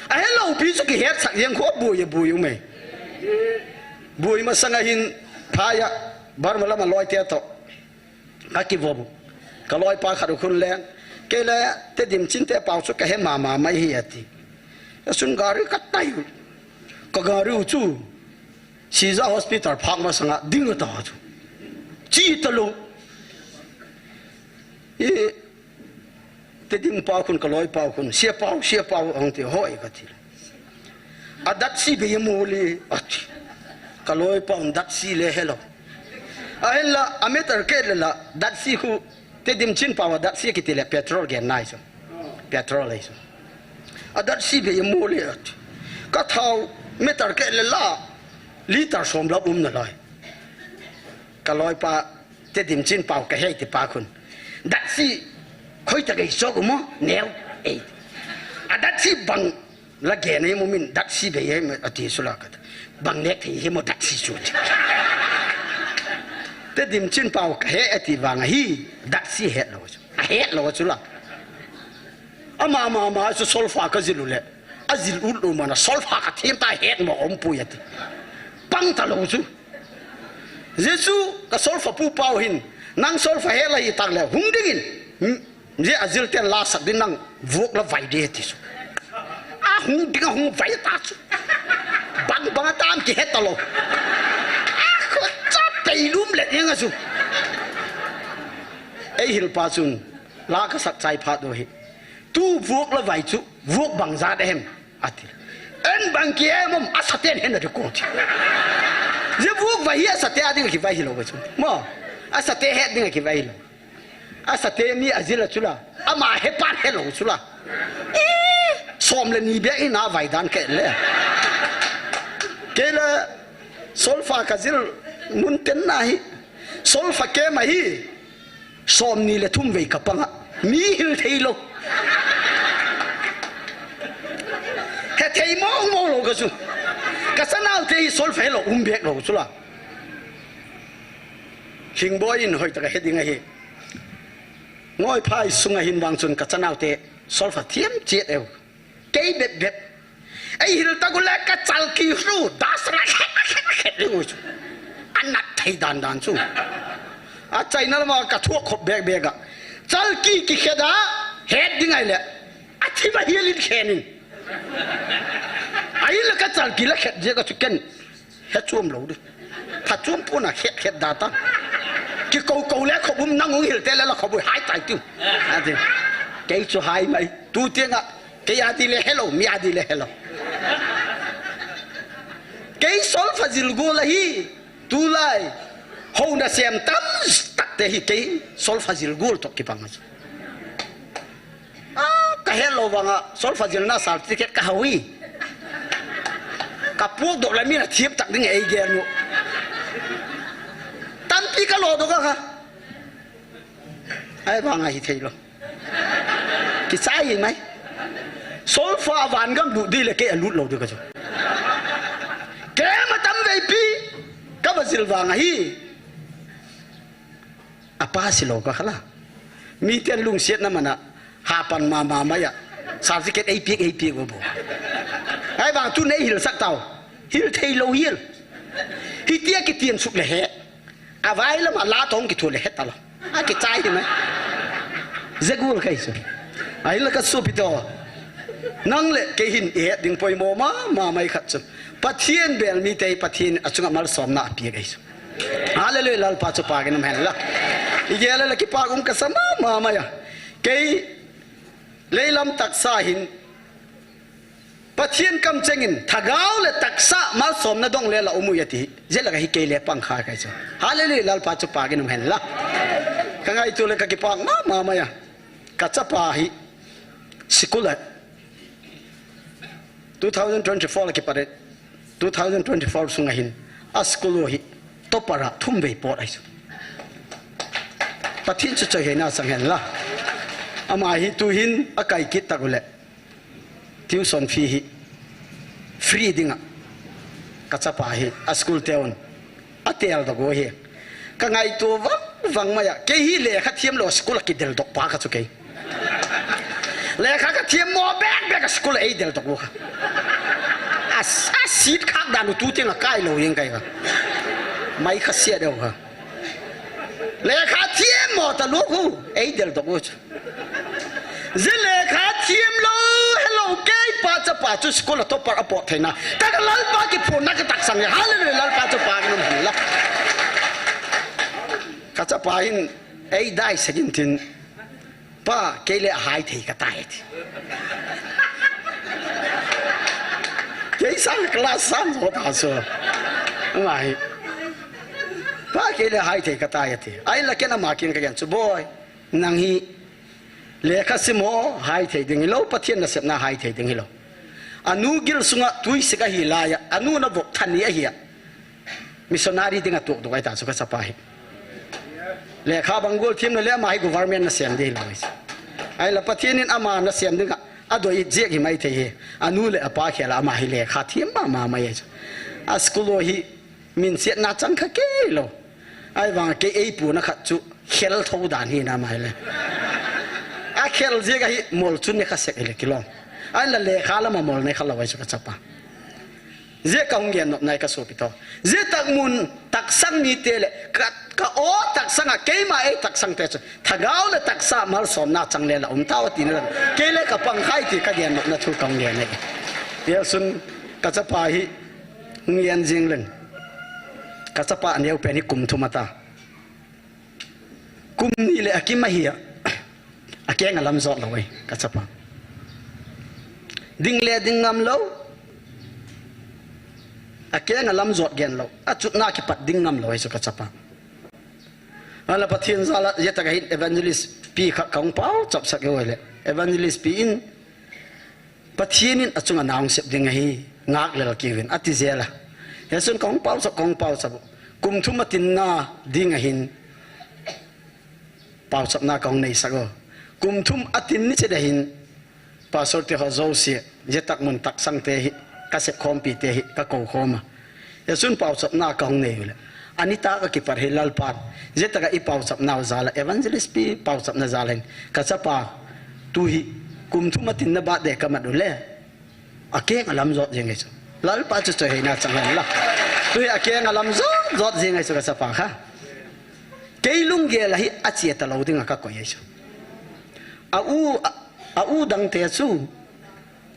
A he lou pi chu kihet sak jeng khu a buai a buai um e. Buai masang a hin phai a Burma lam a loi te to. Ka kivo bu. Ka loi pa khat u khun le. Kei le Tedim Chinte pao chu ka he mama mai hi a ti. A sun gari ka tai u. Ka gari u chu. Sija hospital phak masanga ding ata chu. Chi talou. I, Tedim pau khun, ka loi pau khun, Sia Pau, Sia Pau, ahung ti, hoi kati. A datsi bei mo le, ati. Ka loi pau datsi le helou. Ahinla, a meter keh le la, datsi khu, Tedim Chin pau a datsi kiti le petrol gen nai chu. Petrol ai chu. A datsi bei mo le, ati. Ka thao meter keh le la, liter som la um nalai. Ka loi pa, Tedim Chin pau ka hei ti pa khun. Datsi, khoi ta kei sok mo, neo, ei. A datsi bang la gen ei mo min, datsi bei ei mo, ati sula kata. Bang nek thei hi mo datsi chu. Tedim Chin pau ka he ati vang ahi, datsi hetlou chu. A hetlou chu la. Ama, ama, ama, chu solfa ka zil u le. A zil u lou mana, solfa ka thim ta het mo om pui ati. Pang talou chu. Jesu ka solfa pu pau hin, nang solfa he la hi tak le, hung dingin. Hmm, je a zil ten la sak din nang, vuak la vai de ti chu. A hung ding a hung vai ta chu. Bang bang a tam ki het talou. A khu cha pei lum le eng a chu. Ei hil pa chun, la ka sak chai phat u hi. Tu vuak la vai chu, vuak bang zat ahem, ati. En bang ki em om, a sa ten hen a ri ko ti. Je vuak vai hi a sa te a ding ki vai hilou chu. Mo, a sa te het ding ki vai hilou. A sa te mi a zil a chu la. Ama he pan helou chu la. Eh, som le ni bia ina vai dan ke le. Ke le, solfa ka zil mun ten na hi. Solfa ke ma hi. Som ni le thum vei ka panga. Mi hil thei lou. He thei mo mo lou ka chu. Ka sanau te hi solfa helou um bek lou chu la. Hingboi in hoi ta ka he ding ahi. Ngoi phai sunga hin vang chun ka chanau te solfa thiam chiat eu. Kei bep bep. Ei hil ta gu le ka chalki hru, das la khet, khet, khet, le u chu. A nat thei dan dan chu. A China lama ka thuak khop bek bek a. Chalki ki khet a, het ding ai le. A thi ba hial in khen in. Ai le ka chalki la khet je ka chu ken. He chuam lou di. Pha chuam puna khet khet da ta. Ki ko ko le khop um nang u hil te le la khop u hai tai tu. A ti. Kei chu hai mai. Tu tiang a. Kei a di le helou, mi a di le helou. Kei solfa zil gul ahi. Tulai. Ho na sem tam tak te hi kei solfa zil gul to ki pang a. Ah, ka helou vanga, solfa zilna certificate ka hau hi. Ka puak doh le mi na thiam tak ding ei gen u. Tampi ka lo doh ka kha. Ai vanga hi thei lou. Ki chai hi mai. Solfa van gam lut di le kei a lut lou di ka chu. Kei ma tam vei pi. Ka va zil vanga hi. A pa si lou ka khala. Mi ten lungsiat na mana. Hapan mama maya. Certificate ei piak, ei piak u bo. Ai vang tu nei hil sak tau. Hil thei lou hil. Hi tia ki tian suk le he. A vai lama la tong ki thu le he ta lou. A ki chai hi mai. Zegul kai su. Ai la ka su pi to. Nang le kei hin e ding poi mo ma, ma mai khat chu. Pathian bel mi te Pathian a chunga malsomna a piak ei su. Hallelujah, Lalpa chu pagin um hen la. I gel le kipak um ka sa ma, ma, ma ya. Kei leilam taksa hin Pathian kam chengin thagau le taksa malsomna dong le la um u ya ti. Je la ka hi kei le pang kha kai chu. Hallelujah, Lalpa chu pagin um hen la. Ka ngaitu le ka kipak ma, ma, ma ya. Ka chapa hi sikul a Two thousand twenty-four la kipat e, two thousand twenty-four sunga hin, a school u hi, topper a thum vei pot ahi chu. Pathian chu choi heina chang hen la. Ama hi tu hin a kai kit tak u le. Tuition fee hi free dinga. Ka chapa hi, a school te un. A tel doh u hi. Ka ngaitu vang vang mai a. Kei hi lekha thiam lou school a kidel doh pa ka chu kei. Lekha ka thiam mo bek bek a school a ei del doh u kha. A, a seat khak dan u tu tiang a kai lou jeng kai kha. Mai kha sia deu kha. Lekha thiam mo ta lou khu ei del doh u chu. Je lekha thiam lou, hello, kei pa cha pa chu school a topper a pot theina. Taka Lalpa kiphonna ka taksang e. Hallelujah, Lalpa chu pang in um hen la. Ka chapa hin, ei dai segin tin. Pa, kei le a hai thei ka tai ti. Kei sang class sang zo ta so. Ngai. Pa, kei le a hai thei ka tai ti. Ai la ken ama kin ka gen chu boy. Nang hi lekha sim ho hai thei ding hilou, Pathen nasepna hai thei ding hilou. Anu gil sunga tuisik ahi laiya, anu na vop thani ahi a. Missionary dinga tuak duk ahi ta chu ka chapa hi. Lekha bang gol thim le le ama hi government nasem ding hilou. Ai la Pathen in ama nasem dinga, adoi ziek hi mai thei hi. Anu le apa khela ama hi lekha thim mama mai chu. A school ho hi Min siatna chang kha kei lou. Ahivang kei ei puna khat chu khel tho dan hi na mai le. A khel ziek ahi mol chu ne kha sek le kilom. Ai la lekha lama mol ne kha lou ai chu ka chapa. Ziek ka hung gen nop nai ka sopi to. Ziek tak mun taksang mite le ka, ka o taksang a keima ei taksang te chu. Thagau le taksa malsomna chang le la um tao ti na. Kei le ka pang khai ti ka gen nop na thu ka hung gen nei. Yesun ka chapa hi Hung gen jing leng. Ka chapa aneo pen hi kum thum ata. Kum ni le akim ahi a. Akeng alam jot lou e, ka chapa. Ding le ding ngam lou. Akeng alam jot gen lou. Achutna kipat ding ngam lou e chu ka chapa. Ala Pathen jal a, hitia ka hin evangelist pi khat ka hung pao chap sak e le. Evangelist pi in Pathen in achunga na hung sep ding ahi, ngak lel kiuvin, ati jel a. Hichun ka hung pao chap, ka hung pao chap. Kum thum atin na ding ahin, pao chapna ka hung nei sak o. Kum thum atin ni chet ahin, Pastor te ho jouse, hitia mun taksang te hi, ka sep khompi te hi, ka kou khom a. Hichun pao chapna ka hung nei u le. Ani ta ka kipat hi Lalpan. Hitia ka i pao chapna u jal a, evangelist pi pao chapna jal a hin. Ka chapa, tu hi, kum thum atin na birthday ka mat u le. Akeng alam jot jing e chu. Lalpa chu choi heina chang hen la. Tu hi akeng alam jot jot jing e chu ka chapa kha. Kei lunggel a hi ache ta lou ding a ka koi e chu. A u, a, a u dang te chu.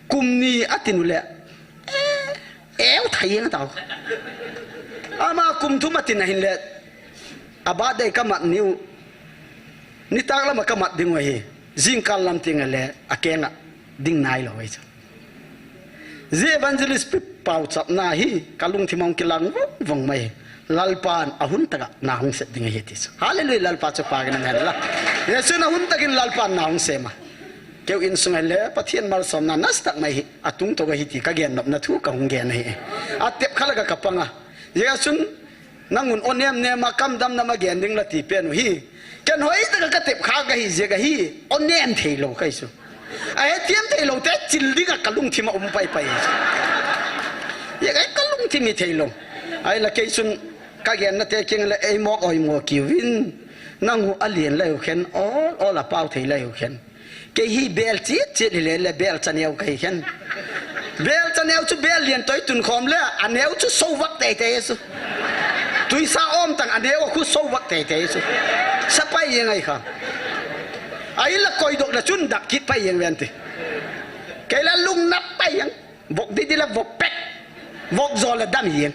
Kum ni atin u le. Eh, eu thai eng tao. Ama kum thum atin ahin le. A birthday ka mat ni u. Nitak lam a ka mat ding u ahi. Jingkal lam ting a le. Akeng a. Ding nai lou e chu. Ji evangelist pi pao chapna hi, ka lungthim a hung kilang vong vong mai. Lalpan a hun tak a na hung sep ding ahi ti chu. Hallelujah, Lalpa chu pang in um hen la. Hichun a hun tak in Lalpan na hung sem a. Keu insung a le, Pathen malsomna nasa tak mai hi, a tung to ka hi ti ka gen nop na thu ka hung gen ahi. A tep kha la ka ka pang a. Hichun, Nang un o nem nem a kam dam dam a gen ding la ti pen u hi. Ken hoi tak a ka tep kha ka hi ziak a hi. O nem thei lou ka hi chu. A he tiam thei lou te chil ding a ka lungthim a um pai pai hi chu. Ziak a ka lungthim hi thei lou. Ai la kei chun ka gen na te kiang le ei mok oi mo kiuvin. Nang u a lien lai u khen ol ol a pao thei lai u khen. Kei hi bel chit chit hi le le bel chaneu ka hi khen. Bel chaneu chu bel lien toi tun khom le, aneu chu so vak tei tei chu. Tuisa om tang aneu a khu so vak tei tei chu. Sapai jeng ahi kha. Ai la koi dok la chun dak kit pai jeng ven ti. Kei la lungnat pai jeng. Vok di di la vok pek. Vok zo la dam jeng.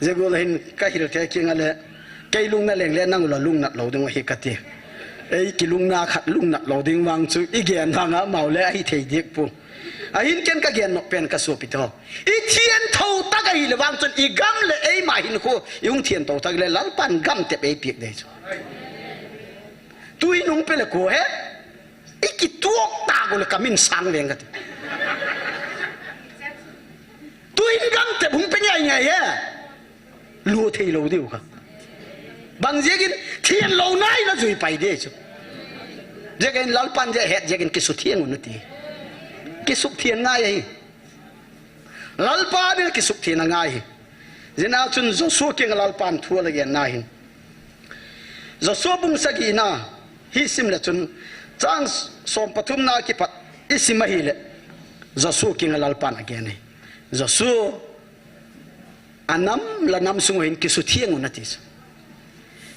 Jegul a hin ka hil te kiang a le, kei lungna leng le nang u la lungnat lou ding u ahi ka ti. Ei kilungna khat lungnat lou ding vang chu i gen vang a mau le ahi thei dik pu. Ahin ken ka gen nop pen ka sopi te ho. I thian tho tak ahi le vang chun i gam le eima hin khu i hung thian tho tak le Lalpan gam tep ei piak dei chu. Tu i nung pe le ko he. I kituak ta ko le ka min sang veng ka ti. Tu in gam tep hung pe ngai ngai he. Lu thei lou diu kha. Bang ziakin thian lou nai na zui pai de chu. Ziakin Lalpan zia het ziakin kisuthiang un ati. Kisuthiang ngai ahi. Lalpa ding kisuthiang ngai hi. Zina chun Joshua kiang Lalpan thu la gen na hin. Joshua bung sagi na hi sim le chun chang som pathum na kipat i sim ahi le. Joshua kiang Lalpan a gen ahi. Joshua anam la nam sung hin kisuthiang un ati chu.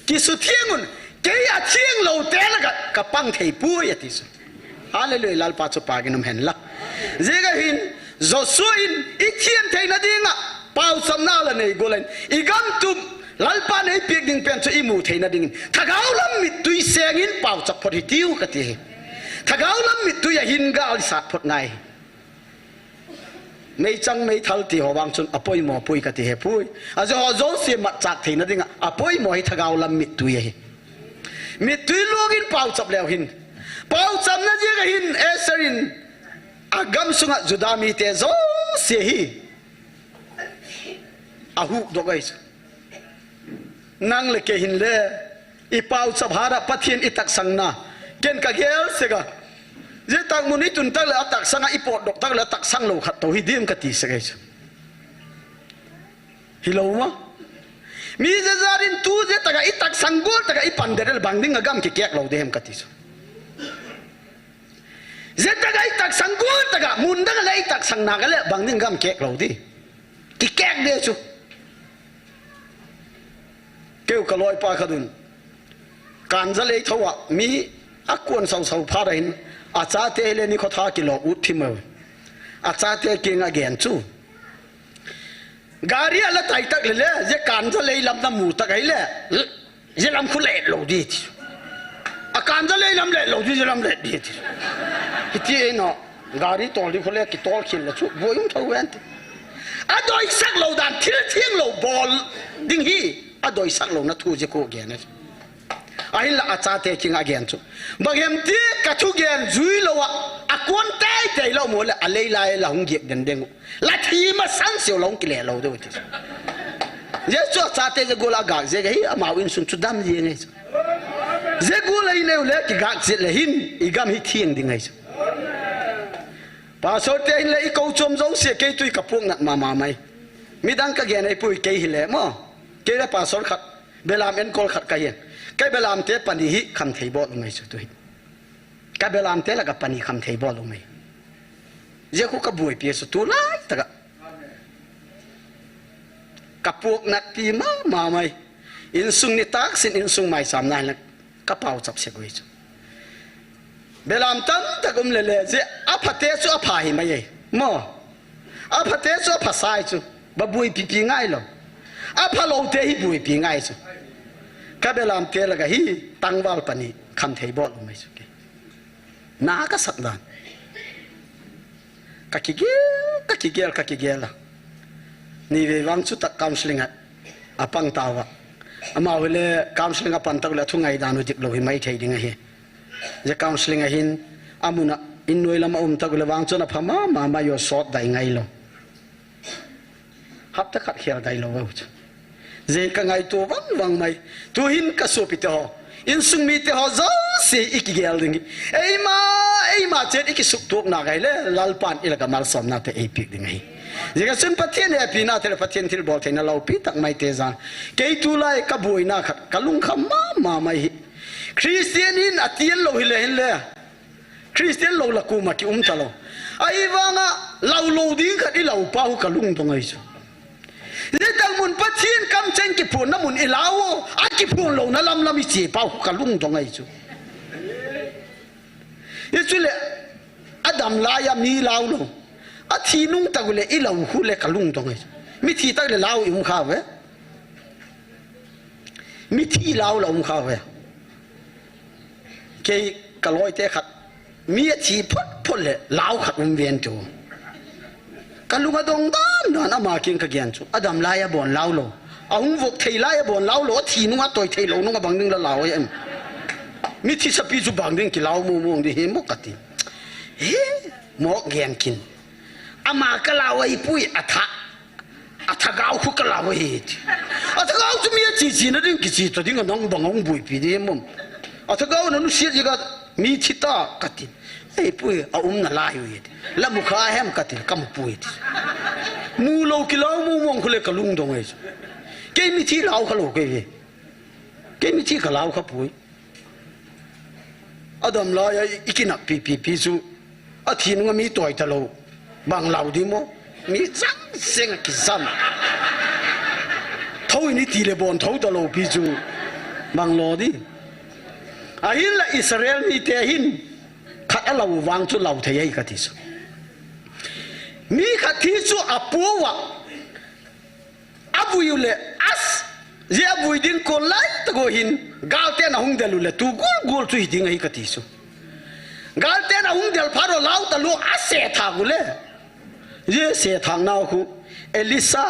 Kisuthiang un, kei a thiang lou te la ka, ka pang thei pui ati chu. Hallelujah, Lalpa chu pang in um hen la. Ziak ahin, Joshua in i thiam theina dinga, pauchapna la nei gol in, i gam tup, Lalpa nei piak ding pen chu i mu theina dingin, thagau lam mittui sengin pauchap phot hitiu ka ti hi. Thagau lam mittui ahin gal i sat phot ngai. Meichang meithal ti ho vang chun a poimo pui ka ti he pui. A jo ho jouse matchak theina dinga, a poimo hi thagau lam mittui ahi. Mittui luangin pauchap leu hin. Pauchapna ziak ahin Esther in a gam sunga Juda mite jouse hi a hukdok ahi chu. Nang le kei hin le, i pauchap hat a Pathian i taksang na. Ken ka gel sek a. Zia tak mun i tun tak le a taksang a, i potdok tak le a taksang lou khat tou hi dim ka ti sek ahi chu. Hilou ma. Mi zia zat in tu zia tak a i taksang gol tak a i pan det le bang ding a gam kikek lou di hem ka ti chu. Zia tak a i taksang gol tak a mun dang a le i taksang na ka le bang ding gam kek lou di. Kikek de chu. Keu ka loipa khat un. Kanja lei tho a mi a kuan sau sau phat a hin a chate le ni kho tha kilo ut thim a. A chate kiang a gen chu. Gari a la tai tak le le, zia Kanja lei lam na mu tak ahi le. Zia lam khu let lou di ti. A Kanja lei lam let lou di, zia lam let di ti. Hiti e no, gari tol di khu le kitol khil le chu, buai um tho ven ti. A doisak lou dan, thil thiang lou bol ding hi, a doisak lou na thu zia khu gen a. Ahinla a chate kiang a gen chu. Bang hem ti ka thu gen zui lou a, a kuan tei tei lou mo le, a lei lai la hung giak den deng u. La thi masang seo la hung kile lou deu ti. Jesu a chate zia gol a gak zia hi amau insung chu dam zia ngai chu. Zia gol a i neu le kigak zia le hin i gam hi thiang ding ngai chu. Pastor te hin le i ko chom zo sia kei tui ka puak nat ma ma mai. Midang ka gen ei pui kei hi le mo. Kei le pastor khat, belam enkol khat ka hian. Kei belam te pani hi kham thei bol ngai chu tu hi. Ka belam te la ka pani kham thei bol um e. Zia khu ka buaipi a chu tu lai taka. Ka puak nat pi ma ma mai. Insung ni tak sin insung mai sam nai la ka pau chap se goi chu. Belam tam tak um le le zia a pha te chu a pha hi mai e. Mo. A pha te chu a pha sai chu. Ba buaipi pi ngai lo. A pha lo te hi buaipi ngai chu. Ka belam te la ka hi tangval pani kham thei bol um e chu ke. Na ka sak dan. Ka kigel, ka kigel, ka kigel a. Ni vei vang chu tak counseling a, a pang tau a. Amau hi le counseling a pan tak le a thu ngai dan u dik lo hi mai thei ding ahi. Zia counseling a hin, a mun a, in noi lam a um tak le vang chun a pha ma, ma, ma yo sot dai ngai lo. Hapta khat khel dai lo u chu. Zia ka ngaito vang vang mai. Tu hin ka sopi te ho. Insung mi te ho zo si i kigel ding. Eima, eima chen i kisuk tuak na kai le. Lalpan i la ka malsawm na te ei piak ding ahi. Zia ka sun Pathian e pi na te le Pathian thil bol thei na lo pi tak mai te zan. Kei tu lai ka buai na khat. Ka lungkham ma, ma mai hi. Christian hin a tian lo hi le hin le. Christian lo la kuma ki um ta lo. Ahi vanga lau lo ding khat i lau pa hu ka lungdong ai chu. Zia tak mun Pathian kam cheng kiphun na mun i lau o, a kiphun lo na lam lam i chi pa hu ka lungdong ai chu. I chu le a dam lai a mi lau lo. A thi nung tak le i lau hu le ka lungdong ai chu. Mi thi tak le lau i um kha ve. Mi thi lau la um kha ve. Kei ka loi te khat. Mi a thi phot phot le lau khat um ven tu. Ka lung a dong dan dan ama king ka gen chu. A dam lai a bon lau lo. A hung vok thei lai a bon lau lo. A thi nung a toi thei lo nung a bang ding la lau em. Mi thi sapi chu bang ding ki lau mu mu di hi mo ka ti. He mo gen kin. Ama ka lau ai pui a tha. A thagau khu ka lau hi ti. A thagau chu mi a chi chi na ding ki chi ta ding a nang bang hung buaipi di mom. A thagau na nu sia ji ka mi thi ta ka ti. Ei pui a um na lai hi ti. La mu kha hem ka ti ka mu pui ti. Mu lo ki lau mu mong khu le ka lungdong ai chu. Kei mi thi lau kha lo kei ve. Kei mi thi ka lau kha pui. A dam lai a i kinap pi pi pi chu. A thi nung a mi toi ta lo. Bang lau di mo. Mi chang seng a kisam. Tho i ni ti le bon tho ta lo pi chu. Bang lo di. Ahin la Israel mi te hin. Khat a lau vang chu lau thei ai ka ti chu. Mi khat thi chu apo uva, avui u le, as, je avui ding kon lai tah go hin, galte na hung del u le, tu gul gul chu hi ding ahi kati chu. Galte na hung del phat u lau talu, ase thak u le. Je se thak nau khu, Elisa,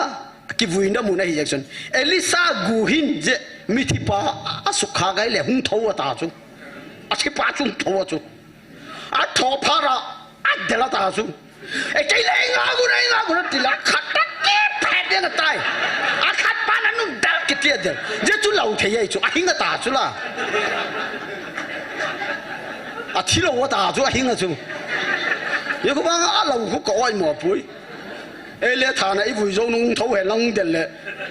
kivuina mun ahi jeh chun. Elisa gu hin, je mithi pa, asukha gai le, hung tho ata chu. Athi pa chu hung tho a chu. Atho phat a, adel ata chu. E kei le nga gu na, nga gu na ti la, khat ta ti phet de na tai. Akhat pa na nun del kiti adel. Je chu lau thei ai chu, ahing ata chu la. Athi lou ata chu, ahing a chu. Ye khu bang a lau khu ka oi mo pui. Ei le thana i vui jou nung tho he lang del le.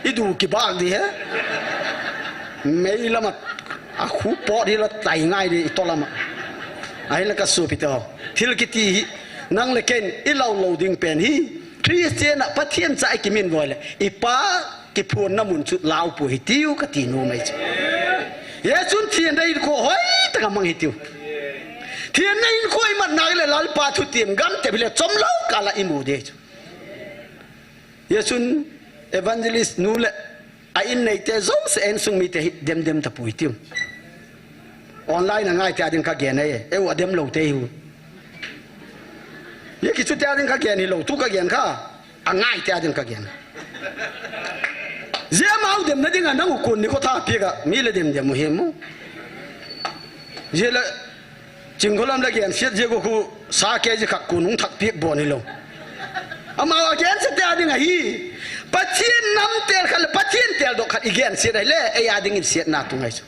I du kibak di he. Mei lama. A khu pot hi la tai ngai di i to lama. Ahi la ka supi to. Thil kiti hi. Nang le ken i lau lou ding pen hi. Christian a Pathian cha i kimin voi le. I pa kiphun na mun chu lau pu hi tiu kati nu mai chu. Ye chun thian dei ko hoi ta ka mang hi tiu. Thian na in khoi mat na le Lalpa thu tiam gam te bile chom lou ka la i mu de chu. Ye chun evangelist nu le a in nei te zo se en sung mi te hi dem dem ta pui tiu. Online a ngai te a ding ka gen ai. E u a dem lou te hi u. Ye ki chu te a ding ka gen hi lou tu ka gen kha. A ngai te a ding ka gen. Je mau dem na ding a nang u kun ni ko tha pi ka mi le dem dem u hi mu. Je le Chingkholam le gensiat je ko khu sa ke je khat ko nung thak piak bon hi lo. Amau a gensiat te a ding ahi. Pathian nam tel khat le Pathian tel dok khat i gensiat ahi le, ei a ding in siat na tu ngai chu.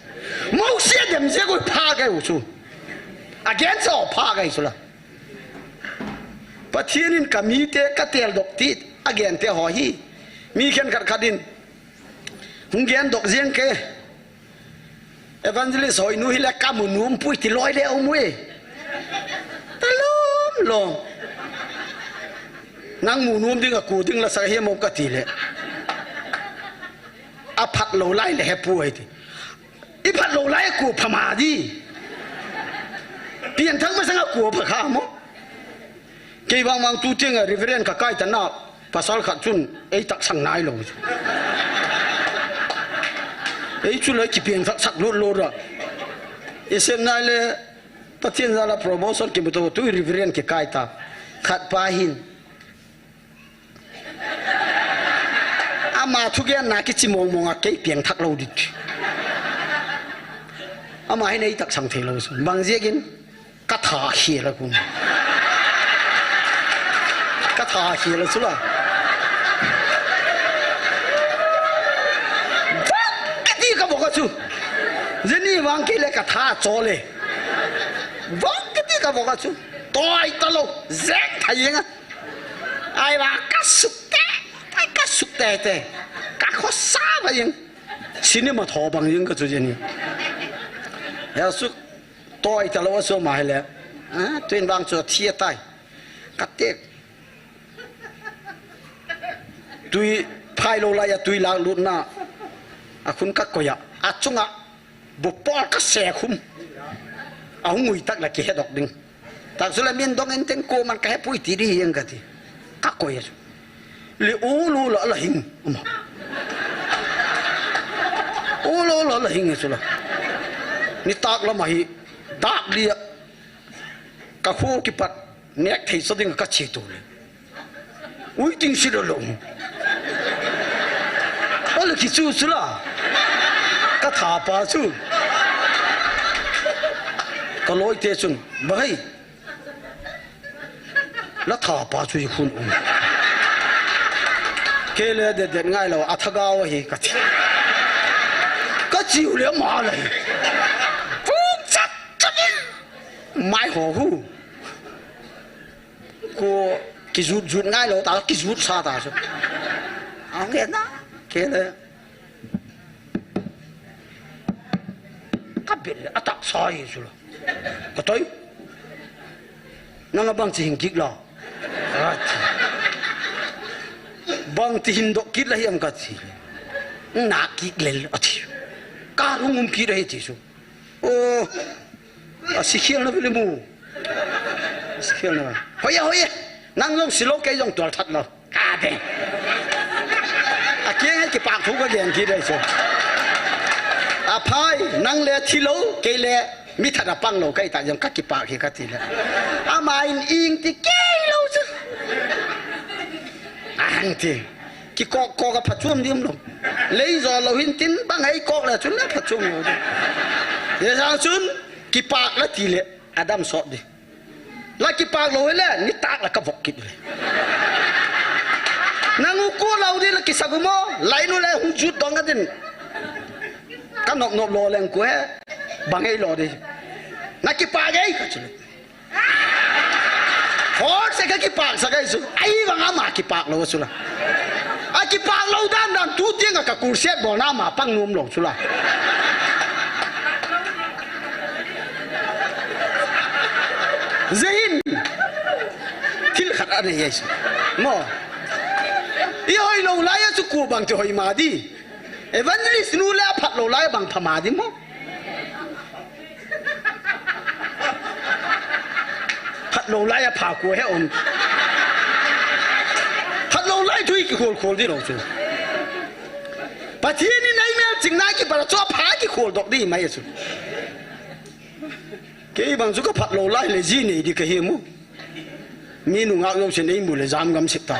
Mosia dem je ko pha kai u chu. A gensiat pha kai chu la. Pathian in ka mi te ka tel dok ti a gen te ho hi. Mi khen khat khat in. Hung gen dok jeng ke. Evangelist hoi nu hi le ka mu num pui ti loi le um ui. Ta lom lom. Nang mu num ding a ku ding la sa hi mo ka ti le. A phat lou lai le he pu ai ti. I phat lou lai ku pha ma di. Pian thang ma sang a ku pha kha mo. Kei vang vang tu tiang a Reverend ka kai ta na. Pasal khat chun ei tak sang nai lo. Ei chu le ki piang sak sak lut lut ra. I sem nai le Pathian jal a promotion ki mu to tu Reverend ki kai ta. Khat pa hin. Ama thu gen na ki chi mong mong a kei piang thak lo dit. Ama hin ei tak sang thei lo. Bang ziak in. Ka tha khel a kun. Ka tha khel a chu la. Vak ka ti ka vok a chu. Jeni vang kei le ka tha cho le. Vak ka ti ka vok a chu. Toi ta lo. Zek tha yeng a. Ai va ka suk te. Ai ka suk te te. Ka khosa va yeng. Cinema tho bang yeng ka chu jeni. Ya suk. Toi ta lo a so ma hi le. A, tuin vang chu thi a tai. Ka tek. Tui phai lo lai a tui lak lut na. A khun ka koi a. A chunga. Bu pol ka se khum. A hung ui tak la ki he dok ding. Tak su la min dong en ten ko man ka he pui ti di hi ang ka ti. Ka koi a chu. Le u lu la la hing. Ama. U lu la la hing chu la. Ni tak la ma hi. Dak li a. Ka khu ki pat. Nek thei sa ding ka chi tu le. Ui ting si lo lo. Ala ki chu chu la. Ka tha pa chu. Ka loi te chun. Ba hei. La tha pa chu i khun um. Ke le det det ngai lo, a tha gao hi ka ti. Ka chiu le ma le. Puk chat chat in. Mai ho hu. Ko ki jut jut ngai lo ta, ki jut sa ta chu. A nge na. Ke le. Ka bel le a tak sa hi chu la. Ka toi. Nang a bang chi hin kik la. Ka ti. Bang ti hin dok kit la hi am ka ti. Na kik le a ti. Ka rung um kit la hi ti chu. O. A si khial na vele mu. A si khial na. Hoiya, hoiya. Nang jong silou, kei jong tual that lou. Ka de. Akeng he kipak thu ka gen kit dei chu. Aphai, nang le thilou, kei le mi that a pang lou, kei ta jong ka kipak hi ka ti le. Ama in ing ti kei lou chu. Ang ti. Kikok kok a phatchom dim lou. Lei jo lou hin tin bang hei kok le chun le phatchom lou. Ye jang chun kipak la ti le. Adam sot di. La kipak lou le, nitak la ka vok kit le. Nang u ko lou di la kisa gu mo, lai nu le hung jut dong a din. Ka nop nop lou leng ko he, bang ei lou di. Na kipak ei ka chu le. Hor se ka kipak sa ka isu. Ai bang ama kipak lou su la. A kipak lou dan dan tu tiang a ka kurset bol na ma pang nom lou su la. Zehin. Thil khat a nei ai su. Mo. I hoi lou lai a chu ku bang ti hoi ma di. Evangelist nu le a phat lou lai bang pha ma di mo. Phat lou lai a pha ku he om. Phat lou lai thu i kikhol khol di lou chu. Pathian in ei mel ching na kipah a chu a pha kikhol dok di mai chu. Kei bang chu ka phat lou lai le ji nei di ka hi mu. Mi nungak jousen ei mu le jam gam sik ta.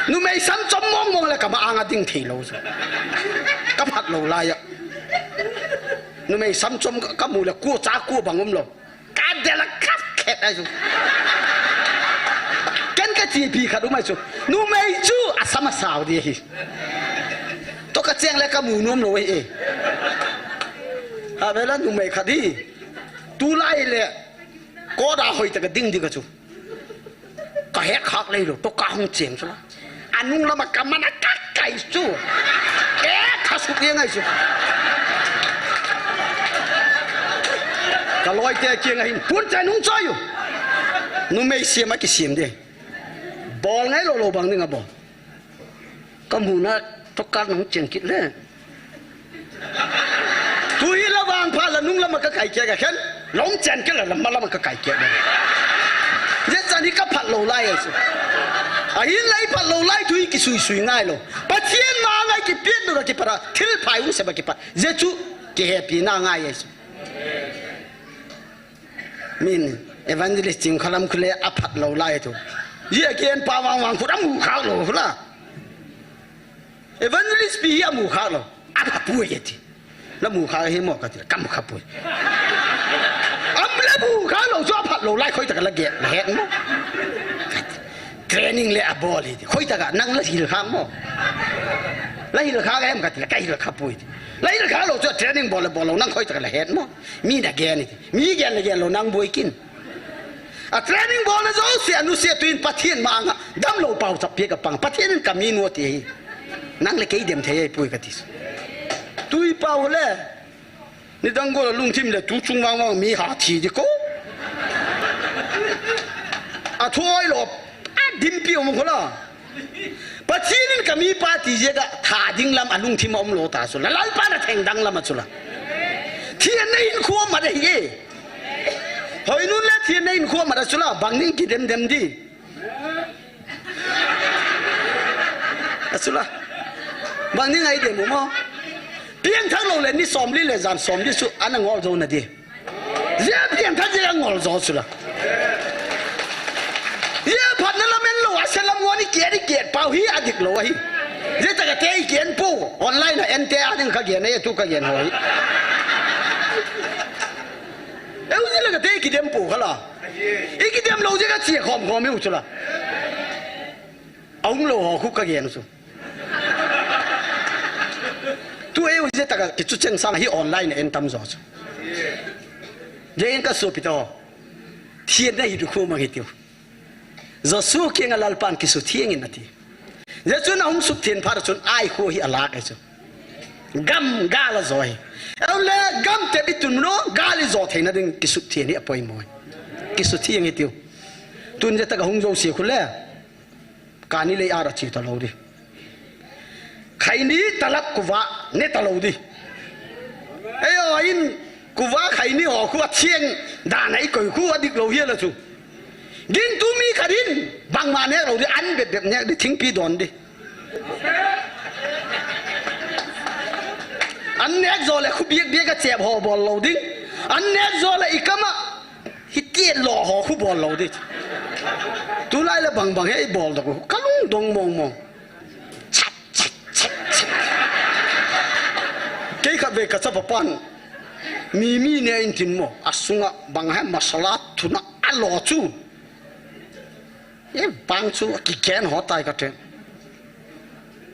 Numei sam chom mong mong le ka ma anga ding thei lou chu. Ka phat lou lai a. Numei sam chom ka mu le ku cha ku bang um lou. Ka de la khat khet ai chu. Ken ka chi pi khat um ai chu. Numei chu a sam a sao di hi. To ka cheng le ka mu nom lou e. A vela numei khat hi. Tu lai le. Ko da hoi ta ka ding di ka chu. Ka hek khak lei lou, to ka hung cheng chu la. Anung lama ka mana ka kai chu. E, ka suk ye ngai chu. Ka loi te kiang a hin, pun te nung choi u. Numei siam a kisiam de. Bol ngai lou lou bang ding a bol. Ka mu na to ka nung cheng kit le. Tu hi la vang pha la nung lama ka kai kia ka khen. Lom chen ke la lama lama ka kai kia. Je chan hi ka phat lou lai ai su. A hin lai phat lou lai tu hi ki sui sui ngai lou. Pathian ma ngai ki pian du ra ki para. Thil phai u se ba ki pa. Je chu ki happy na ngai ai su. Min evangelist ching khalam khule a phat lou lai tu. Je ki en pa vang vang khu ra mu khak lou khu la. Evangelist pi hi a mu khak lou. A pha pui e ti. La mu khak hi mo ka ti, ka mu khak pui. Am la mu khak lou chu a phat lou lai khoi ta ka la ge, la het mo. Training le a bol hi ti. Khoi ta ka nang la hil khak mo. La hil khak em ka ti, la ka hil khak pui ti. La hil khak lou chu training bol le bol lou nang khoi ta ka la het mo. Mi na gen ni ti. Mi gen le gen lou nang boi kin. A training bol le jouse a nusia tuin Pathian ma anga damlou pau chap pia ka pang. Pathian in ka mi nu ti hi. Nang le kei dem thei ai pui ka ti. Tui pau le. Ni dang gol a lungthim le tu chung vang vang mi ha thi di ko. A thoi lou. A dim pi um ko la. Pathian in ka mi pa ti je ka tha ding lam a lungthim a um lou ta su la. Lalpa na theng dang lam a su la. Thian na in khuam ma de hi e. Hoi nun le thian na in khuam ma da su la. Bang ning ki dem dem di. A su la. Bang ning ai dem mo. Piang thang lou le ni som li le jan som li su ana ngol zo na di. Zia pian tha zia ngol zo su la. Zia phat na lamen lou, a se lam ngoni kia di kia pau hi a dik lou ahi. Zia ta ka te i kian pu, online a en te a ding ka kian, e tu ka kian hoi. E u zia la ka te i ki dem pu kha la. I ki dem lou zia ka chia khom khom i u su la. A um lou ho khu ka kian su. Tu e u zia ta ka ki chu cheng sang hi online a en tam zo su. Zia in ka su pi to. Thian na hi du khu mang hi tiu. Joshua kiang a Lalpan kisuthiang in ati. Zia chun a hung sukthian phat chun Ai khu hi a lak e chu. Gam gal a zo hi. Eule gam te bi tun no gal i zo theina ding kisuthian hi a poimo. Kisuthiang hi tiu. Tun zia ta ka hung zo si khu le. Kani lei ara chi ta lo di. Khaini talap kuva ne ta lo di. Eyo in kuva khaini ho khu a thiang dan a i koi khu a dik lo hi la chu. Gingtu mi khat in, bangma nek lou ding, an bep bep nek ding, thingpi don ding. An nek jo le, khu biak biak a chep ho bol lou ding. An nek jo le, i kam a, hiti lo ho khu bol lou ding. Tulai le bang bang hi i bol doh, ka lungdong mong mong. Chat, chat, chat, chat. Kei khatvei ka chapa pan, Mimi ne in tin mo, a sunga bang hi masala thuna a lo chu. E bang chu kiken ho tai ka te.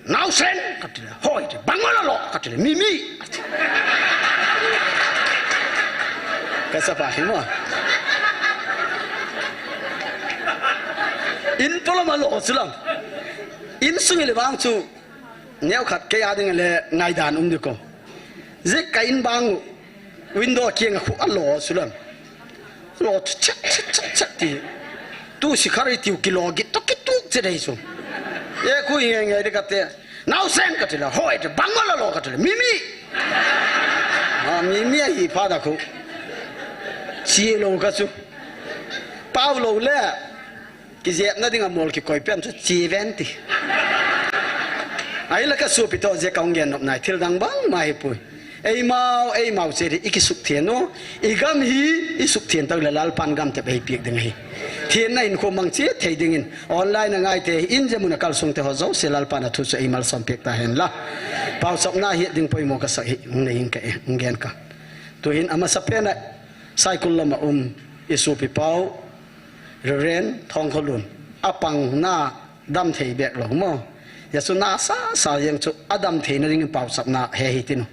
Naosen ka ti le, hoi te, bang la lo ka ti le, Mimi. Ka chapa hi mo. In polo ma lo chu lam. In sung le bang chu, neo khat kei a ding le ngaidan um ding ko. Jeh ka in bang u, window kiang a khu a lo chu lam. Lo chu chat, chat, chat, chat ti. Tu sikhar i tiu kilo git to kituk che dei chu. E khu i nge nge de ka te. Naosen ka ti le, hoi te, bang la lo ka ti le, Mimi. A, Mimi a hi pha da khu. Chi lo ka chu. Pau lo le. Kijepna ding a mol kikoi pen chu chi ven ti. Ahi la ka supi to je ka hung gen nop nai thil dang bang ma hi pui. Eimau, eimau che di i kisuk thian u. I gam hi i suk thian tau le Lalpan gam te bei piak ding hi. Thianna in khu mang chi thei ding in. Online a ngai te in je mun a kal sung te ho jo se Lalpan a thu chu eimal som piak ta hen la. Pau sap na hi ding poimo ka sak hi. Hung nei in ka e, hung gen ka. Tu hin ama sa pen a Saikul lam a um i supi pau. Reverend Thongkholun, a pang na dam thei bek lo mo. Jesu na sa sa jeng chu a dam theina ding in pau sap na he hi tinu.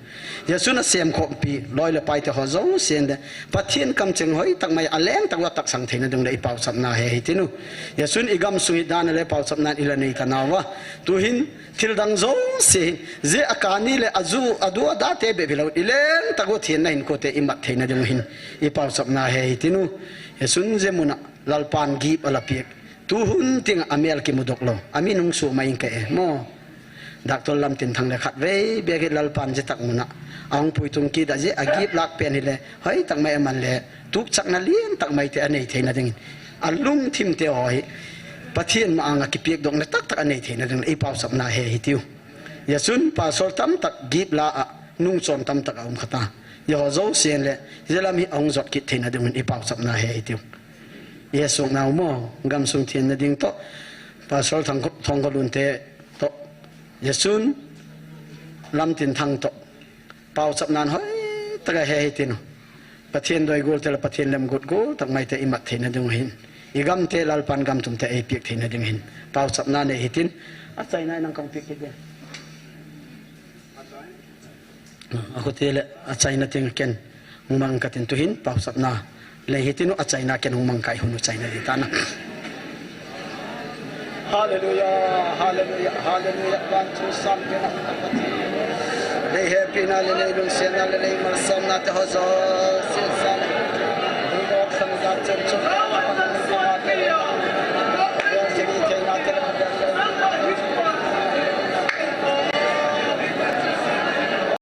Jesu na sem khompi loi le pai te ho jo sen de. Pathian kam cheng hoi tak mai a leng tak lo tak sang theina ding le i pau sap na he hi tinu. Jesu i gam sung i dan le pau sap na i la nei ta na wa. Tu hin thil dang jo se hin. Je a kani le a ju a du a da te be bi lo i leng tak lo thian na hin ko te i mat theina ding hin i pau sap na he hi tinu. Jesu je mun a Lalpan gift a la piak. Tu hun ting a mel kimu dok lo. A min hung su mai in ka e mo. Doctor Lamtinthang le khatvei bek hi Lalpan je tak mun a. A hung pui tung kit a je a gift lak pen hi le. Hoi tak mai a man le. Tup chak na lian tak mai te a nei theina ding in. A lungthim te ho hi. Pathian ma anga kipiak dok na tak tak a nei theina ding in. I pau sap na he hi tiu. Jesun pastor tam tak gift la a. Nung chon tam tak a um kha ta. Je ho jo sen le. Je lam hi a hung jot kit theina ding in i pau sap na he hi tiu. Jesu nau mo, gam sung thian na ding to. Pastor Thang, Thongkholun te to. Jesun Lamtinthang to. Pau sap nan hoi tak a he hi tinu. Pathian doi gol te le Pathian lem gut gol tak mai te i mat theina ding hin. I gam te Lalpan gam tum te ei piak theina ding hin. Pau sap na nei hi tin. A chai nai nang kong piak kit de. A khu te le a chai na ting ken. Hung mang ka tin tu hin pau sap na. Le hi tinu a chai na ken hung mang kai hunu chai na di ta na. Hallelujah, hallelujah, hallelujah. One, two, three, ken a. Lei hepina le lei lungsetna le lei malsomna te ho jo. Sil sa le. Hung dot khan ga chen chu.